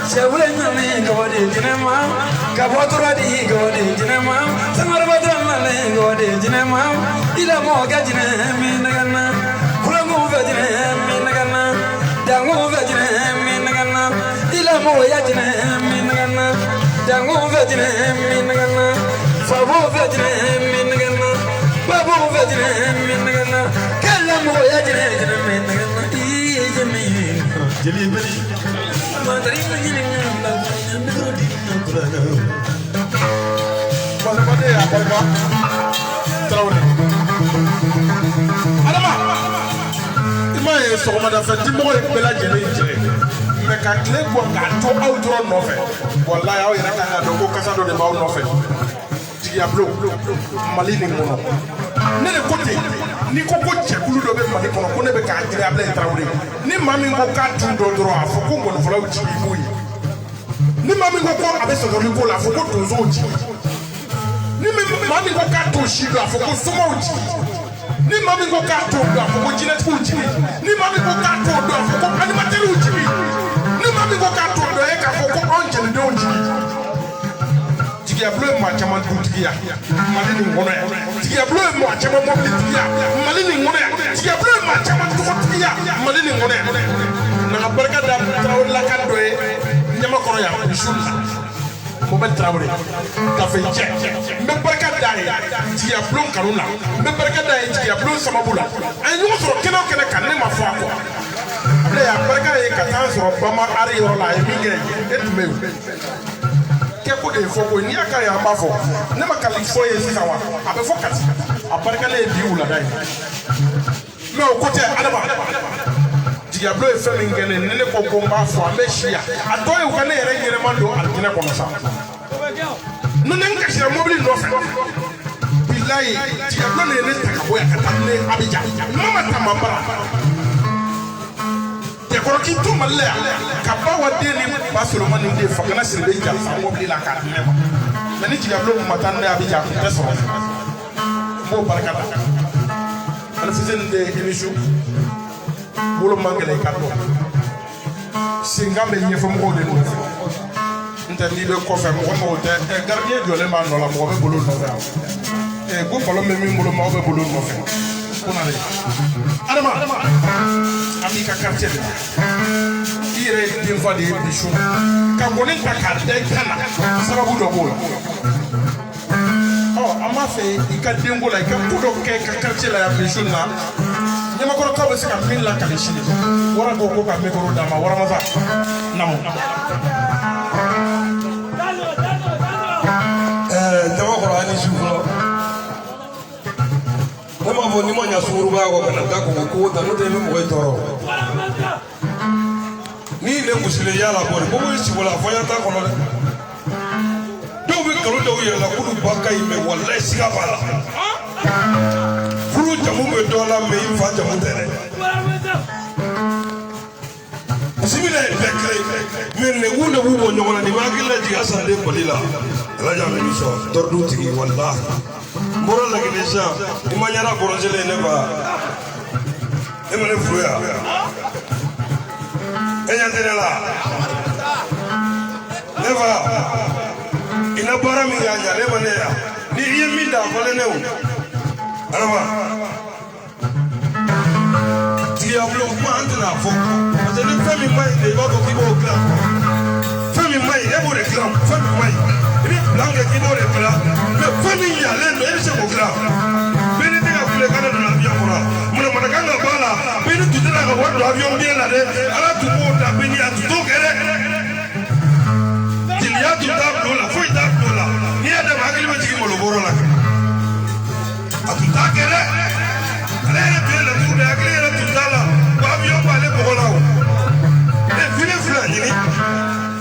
Sɛwule nalen ka wale jinɛ ma. Ka bɔ tura de ye ka wale jinɛ ma. Sangaraba tura nalen ka wale jinɛ ma. I la mɔgɔ ka jinɛ min nɛgɛ na. Kulanko fɛ jinɛ min nɛgɛ na. Danko fɛ jinɛ min nɛgɛ na. I la mɔgɔ ya jinɛ min nɛgɛ na. Danko fɛ jinɛ min nɛgɛ na. Fabo fɛ jinɛ min nɛgɛ na. Babu fɛ jinɛ min nɛgɛ na. Kɛlɛ mɔgɔ ya jinɛ min nɛgɛ na. I ye jɛmɛ jeli bɛli. Mandari ma ɲininka la ɲɛ di na kura na. Masamaden a barika Tarawele. Adama, i m'a ye sɔgɔmadafɛ dimɔgɔ ye bɛɛ lajɛlen jɛ mɛ ka tile bɔ k'a to aw dɔrɔn nɔfɛ, walayi aw yɛrɛ kan k'a dɔn ko kasa dɔ de b'aw nɔfɛ. Jigiya bulon Mali nin kɔnɔ, ne de ko ten, n'i ko ko jɛkulu dɔ bɛ Mali kɔnɔ ko ne bɛ k'a giri Abilayi Tarawele, ni maa min ko k'a t'u dɔn dɔrɔn, a fɔ ko ngɔnifɔlaw jigi b'u ye. Ni maa min ko ko a bɛ sɔsɔli ko la, a fɔ ko donsow jigi. Ni maa min ko k'a t'o si dɔn, a fɔ ko somaw jigi. Ni maa min ko k'a t'o dɔn, a fɔ ko jinɛtigiw jigi. Ni maa min ko k'a t'o dɔn, a fɔ ko animatɛriw jigi. Ni maa min ko k'a t'o dɔn, e k'a fɔ ko anw jelidenw jigi. Jigiya bulon ye maa caman dutigiya Mali nin kɔnɔ yan. Jigiya bulon ye maa caman mɔbilitigiya Mali nin kɔnɔ yan. Jigiya bulon ye maa caman tɔgɔtigiya Mali nin kɔnɔ yan. Na ka barika da Tarawelelaka dɔ ye Ɲamakɔrɔ yan su la, Mobɛli Tarawele gafe cɛ. N bɛ barika da ye jigiya bulon kanu la, n bɛ barika da ye jigiya bulon sababu la. A ye ɲɔgɔn sɔrɔ kɛnɛ o kɛnɛ kan, ne ma fɔ a kɔ. Abilayi, a barika ye ka taa sɔrɔ Bama ari yɔrɔ la, a ye min kɛ, e tun bɛ yen. Kɛko de ye fɔ ko ye, n'i y'a k'a ye an b'a fɔ. Ne ma kali fɔ ye sisan wa, a bɛ fɔ Kati. A barikalen ye bi wulada ye, mɛ o ko tɛ. Adama, jigiya bulon ye fɛn min kɛ ne ni ne ko ko n b'a fɔ, an bɛ si yan. A tɔ ye u ka ne yɛrɛ ɲɛnɛma don alijinɛ kɔnɔ sa. N'o ne n kasira mobili nɔfɛ, bilayi, jigiya bulon de ye ne ta ka bɔ yan ka taa ni ne ye Abijan. Mama Tamabara Cɛkɔrɔ k'i to Mali la yan ka ba wa den ni ba Solomani den Fakana Siribe janfa mobili la k'a di ne ma. Mɛ ni jigiya bulon kun ma taa ni ne ye Abijan, a kun tɛ sɔrɔ. N b'o barika da. Alifuseni de i ni su bolo man gɛlɛn, i ka dɔn senkan bɛ ɲɛfɔ mɔgɔw de nɔfɛ. N tɛ n'i bɛ kɔfɛ, mɔgɔ mago tɛ ɛ gardien jɔlen b'a nɔ la, mɔgɔ bɛ bolo nɔfɛ yan. Ɛ ko ballon bɛ min bolo, maaw bɛ bolo nɔfɛ. Ko na dɛ, Adama, an b'i ka quartier de la. I yɛrɛ ye denfa de ye bi su ka gɔni ta k'a da i kan na, sababu dɔ b'o la. Ɔ an b'a fɛ i ka denko la, i ka ko dɔ kɛ i ka quartier la yan bi su in na. Ɲamakɔrɔkaw bɛ se ka min lakali sini. Wara ko ko ka micro d'a ma. Waramasa namu. Jamakɔrɔ, an ni su fɔlɔ. Ne m'a fɔ n'i ma ɲa. ɲinɛ sunkuruba kɔ ka na da kɔngɔ kogo ta n'o tɛ i bɛ mɔgɔ tɔɔrɔ. N'i ne gosilen i y'a labɔ de, koko ye sigo la fɔ t'a kɔnɔ dɛ. Dɔw bɛ nkalon da u yɛrɛ la k'olu ba ka ɲi mɛ walayi siga b'a la. Furu jamu bɛ dɔ la mɛ i fa jamu tɛ dɛ. Bisimila ye bɛɛ kelen mɛ nɛgɛw de b'u bɔ ɲɔgɔn na nin b'a hakili lajigin Asan den bali la. Ala jan bɛ sɔn tɔrɔdu tigi walahi. N bɔra Laginɛ sisan i ma ɲɛda bɔrɔselen ne fa. E ma ne furu yan. E ɲɛ tɛ ne la. Ne fa i na baara min kɛ a ɲa ne ma ne yan. Ni i ye min da a fɔlen ne o. Adama. Tigiya bulon kuma an tɛna fɔ parce que ni fɛn min ma ɲi de i b'a fɔ k'i b'o dilan fɛn min ma ɲi e b'o de dilan fɛn min ma ɲi i bɛ plan kɛ k'i b'o de dilan mɛ fɛn min ɲalen don e bɛ se k'o dilan bɛɛ ni tɛ ka kule k'ale donna avion kɔnɔ manamanakan ka bɔ a la bɛɛ ni tun tɛna ka wari don avion biye la dɛ ala tun b'o da bɛɛ ni a tun t'o kɛ dɛ jeliya tun t'a bulon la foyi t'a bulon la n'i y'a dɛmɛ hakili bɛ jigin malobɔrɔ la a tun t'a kɛ dɛ. Ale yɛrɛ tun ye laturu de ye hakili yɛrɛ tun t'a la ko avion b'ale bɔgɔ la o. E fini fila ɲini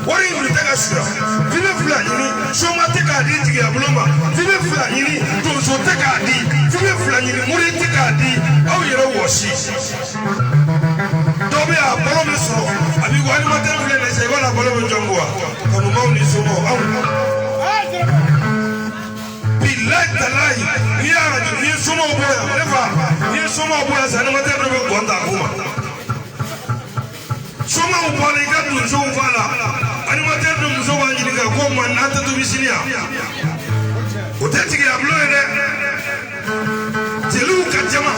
wari in tun tɛ ka suya fini fila ɲini soma tɛ k'a di jigiya bolo ma fini fila ɲini donso tɛ k'a di fini fila ɲini mori tɛ k'a di aw yɛrɛ wɔsi. Dɔ bɛ yan a balo bɛ sɔrɔ a b'i ko animateur filɛ nin ye sisan i b'a dɔn a balo bɛ jɔn kun wa kanubaw ni somɔgɔw aw. Bilayi talayi n'i y'a arajo n'i ye somaw bɔ yan ne fa n'i ye somaw bɔ yan sisan animateur dɔ bɛ gɔn ta k'u ma somaw bɔ la i ka donsow bɔ a la animateur dɔ muso b'a ɲininka ko ma n'a tɛ tobi sini yan o tɛ tigiya bulon ye dɛ jeliw ka jama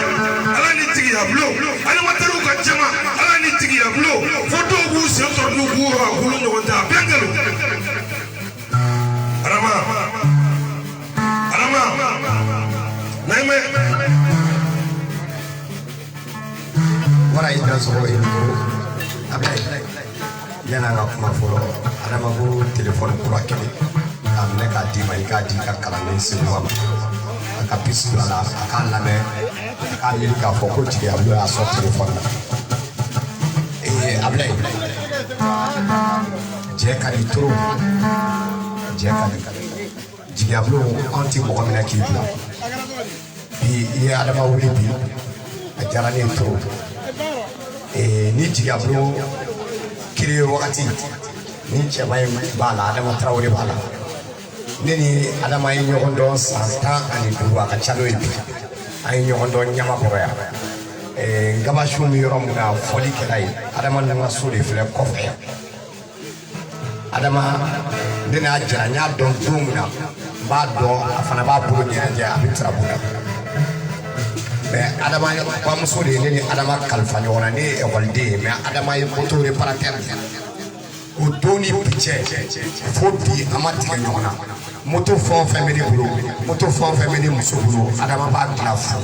ala ni tigiya bulon animateurw ka jama ala ni tigiya bulon fo dɔw b'u sen sɔrɔ n'u b'u ka kulu ɲɔgɔn cɛ a bɛɛ nkalon. Adama Adama Nɛmɛ wara i dansɔgɔ i ni ko Ablaye yan'an ka kuma fɔlɔ Adama ko telefɔni kura kelen k'a minɛ k'a d'i ma i k'a di i ka kalanden Seguba ma a ka puce don a la a k'a lamɛn a k'a miiri k'a fɔ ko jigiya bulon y'a sɔrɔ telefɔni na. Ee Ablaye jɛ ka di trop jɛ ka di jigiya bulon anw tɛ mɔgɔ minɛ k'i bila bi i ye Adama wuli bi a diyara ne ye trop ee ni jigiya bulon créé wagati ni cɛba in b'a la Adama Tarawele b'a la ne ni Adama ye ɲɔgɔn dɔn san 15 a ka ca n'o ye bi an ye ɲɔgɔn dɔn Ɲamakɔrɔ yan n gabasiw bɛ yɔrɔ min na fɔli kɛra yen Adama nana ka so de filɛ kɔfɛ yan Adama ne n'a jara n y'a dɔn don min na n b'a dɔn a fana b'a bolo ɲɛnajɛ a bɛ turabu la mɛ Adama bamuso de ye ne ni Adama kalifa ɲɔgɔn na ne ye ekɔliden ye mɛ Adama ye moto réparateur de ye o don ni bi cɛ fo bi an ma tigɛ ɲɔgɔn na moto fɛn o fɛn bɛ ne bolo moto fɛn o fɛn bɛ ne muso bolo Adama b'a dilan fu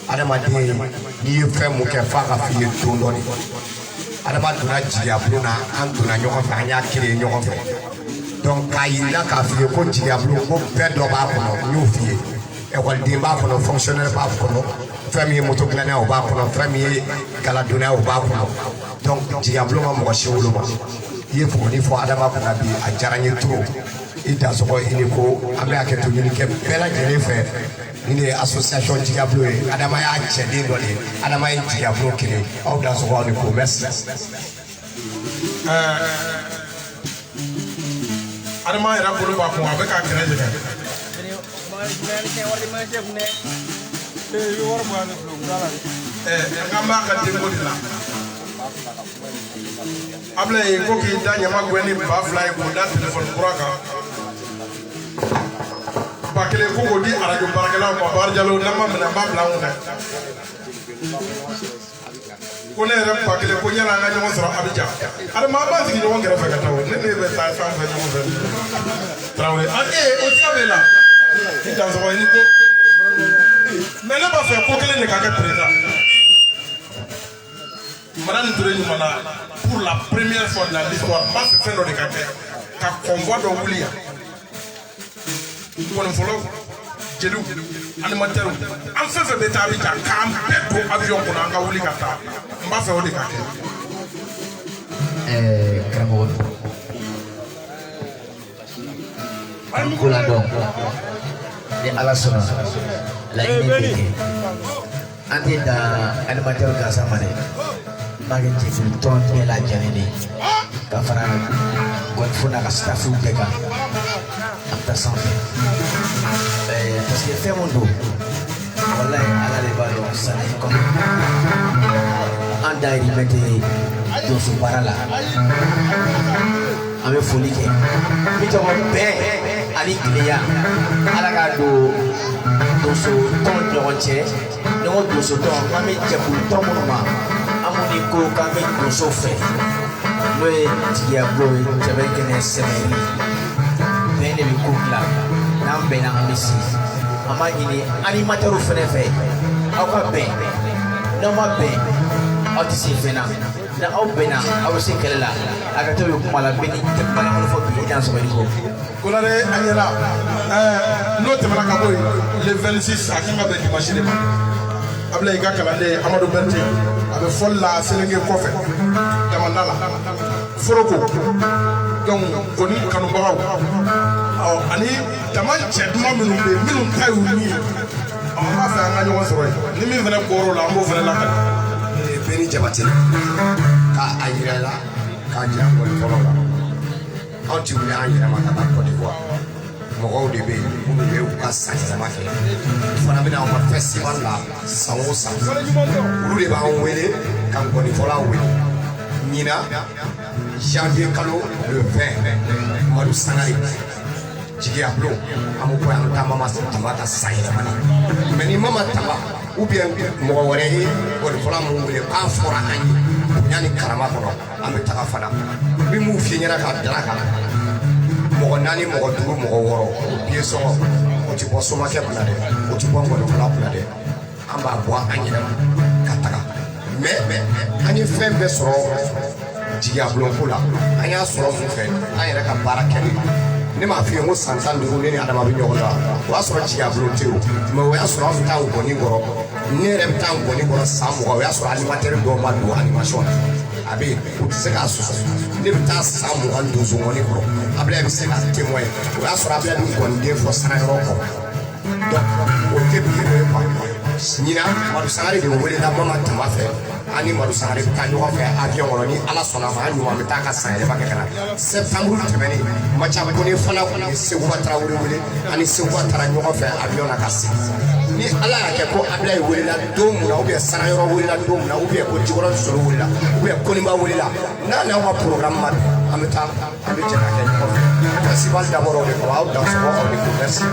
adamaden n'i ye fɛn mun kɛ f'a ka f'i ye don dɔ de Adama donna jigiya bulon na an donna ɲɔgɔn fɛ an y'a créé ɲɔgɔn fɛ donc k'a yir'i la k'a f'i ye ko jigiya bulon ko bɛɛ dɔ b'a kɔnɔ n y'o f'i ye ekɔliden b'a kɔnɔ fonctionnaire b'a kɔnɔ fɛn min ye moto dilanna o b'a kɔnɔ fɛn min ye galadonna o b'a kɔnɔ donc jigiya bulon ma mɔgɔ si woloma i ye fugoni fɔ Adama kunna bi a diyara n ye trop i dansɔgɔ i ni ko an bɛ hakɛto ɲini kɛ bɛɛ lajɛlen fɛ ni de ye association jigiya bulon ye Adama y'a cɛden dɔ de ye Adama ye jigiya bulon créé aw dansɔgɔ aw ni ko merci. Adama yɛrɛ bolo b'a kun a bɛ k'a kɛrɛ jɛgɛ. An b'a ka denko de la. Ablaye ko k'i da ɲama gɛn ni 2000 ye k'o da telefɔni kura kan. 1000 ko k'o di arajo baarakɛlaw ma Bakari Jalo n'an ma minɛ an b'a bila an kun dɛ. Ko ne yɛrɛ 1000 ko yala an ka ɲɔgɔn sɔrɔ Abijan. Adama an b'an sigi ɲɔgɔn kɛrɛfɛ ka taa o ne ne bɛ taa sanfɛ ɲɔgɔn fɛ. Tarawele an o siga b'e la. I dansɔgɔ i ni ko. Mɛ ne b'a fɛ ko kelen de ka kɛ président. Madame Touré ɲuman pour la première fois dans l'histoire n b'a fɛ fɛn dɔ de ka kɛ ka convoi dɔ wuli yan. Kɔni fɔlɔ Jeliw, animateurs, an fɛn fɛn bɛ taa Abidjan, k'an bɛɛ don avion kɔnɔ, an ka wuli ka taa. N b'a fɛ o de ka kɛ. Karamɔgɔ ko la dɔn ni Ala sɔnna, laɲini bɛ kɛ. An tɛ dan animateur gansan ma dɛ, n b'a kɛ jɛkulu tɔn bɛɛ lajɛlen de ye, ka fara gɔnifo n'a ka staff bɛɛ kan. An bɛ taa sanfɛ parce que fɛn mun don, walayi, Ala de b'a dɔn. Sanni kɔnɔ, an dayirimɛ tɛ donso baara la. An bɛ foli kɛ min tɔgɔ bɛn ani kelenya, Ala k'a don donso tɔn ɲɔgɔn cɛ. Ni n ko donso tɔn, k'an bɛ jɛkulu tɔn minnu ma, an minnu ni ko k'an bɛ donso fɛ, n'o ye tigiya bulon ye, cɛbɛ kɛnɛ sɛmɛri, bɛn de bɛ ko dilan. N'an bɛnna, an bɛ se. An b'a ɲini animateurs fɛnɛ fɛ, aw ka bɛn. N'aw ma bɛn, aw tɛ se fɛn na. Ni aw bɛnna, aw bɛ se kɛlɛ la. A ka to bɛ kuma la bɛɛ ni balimakɛ fɔ bi i dan sɔgɔli kɔ. Konare, an ɲɛna. N'o tɛmɛna ka bɔ yen, le 26, a kan ka bɛn dimanche de ma. Abulayi ka kalanden Amadu Berete, a bɛ fɔli la Selenge kɔfɛ damanda la foroko. Donc kɔni kanubagaw, ɔ ani dama cɛ duman minnu bɛ yen, minnu ta y'u ni ye, ɔ an b'a fɛ an ka ɲɔgɔn sɔrɔ yen. Ni min fana bɔr'o la, an b'o fana lakale. Beni Jabate, k'a a yira la, k'a jira ngɔnifɔlaw la, anw ti wuli an yɛrɛ ma ka taa Côte d'Ivoire. Mɔgɔw de bɛ yen minnu bɛ u ka san yɛlɛma kɛ, u fana bɛna anw ka festival la san o san. Olu de b'an wele ka ngɔnifɔlaw wele. Ɲinan janvier kalo le 20, Madu Sangare, jigiya bulon, an bɛ bɔ yan, an bɛ taa Mama Tamba ka san yɛlɛma na. Mɛ ni Mama Tamba ou bien mɔgɔ wɛrɛ ye ngɔnifɔla mun wele k'a fɔra an ye bonya ni karama kɔnɔ, an bɛ taga fana. N bɛ mun f'i ɲɛna k'a dara kan, mɔgɔ naani, mɔgɔ duuru, mɔgɔ wɔɔrɔ, o biye sɔngɔ, o ti bɔ somakɛ kunna dɛ, o ti bɔ ngɔnifɔla kunna dɛ. An b'a bɔ an yɛrɛ ma ka taga. Mɛ an ye fɛn bɛɛ sɔrɔ jigiya bulonko la. An y'a sɔrɔ mun fɛ? An yɛrɛ ka baara kɛlen. Ne m'a f'i ye n ko san 15 ne ni Adama bɛ ɲɔgɔn dɔn. O y'a sɔrɔ jigiya bulon tɛ yen, mɛ o y'a sɔrɔ an bɛ taa ngɔni kɔrɔ. Ne yɛrɛ bɛ taa ngɔni kɔrɔ san 20, o y'a sɔrɔ animateur dɔw ma don animation na. A bɛ yen, o tɛ se k'a sɔsɔ. Ne bɛ taa san 20 donso ngɔni kɔrɔ. Abulayi bɛ se k'a témoin. O y'a sɔrɔ Abulayi bɛ ngɔniden fɔ sanayɔrɔ kɔ. Donc o tɛ bi ye quoi. Ɲinan, Madu Sangare de welela Mama Tamba fɛ. An ni Madu Sangare bɛ taa ɲɔgɔn fɛ avion kɔnɔ. Ni Ala sɔnna a ma, an ɲuman bɛ taa ka san yɛlɛma kɛ ka na. Septembre tɛmɛnen, Maca Kone fana kun ye Seguba Tarawele wele. An ni Seguba taara ɲɔgɔn fɛ avion na ka segin. Ni Ala y'a kɛ ko Abulayi welela don mun na, ou bien Sanayɔrɔ welela don mun na, ou bien ko Jikɔrɔni Solo welela, ou bien Koniba welela, n'a n'anw ka programme ma bɛn, an bɛ taa, an bɛ jɛ ka kɛ ɲɔgɔn fɛ. Festival dabɔra o de kama. Aw dansɔgɔ, aw de ko merci.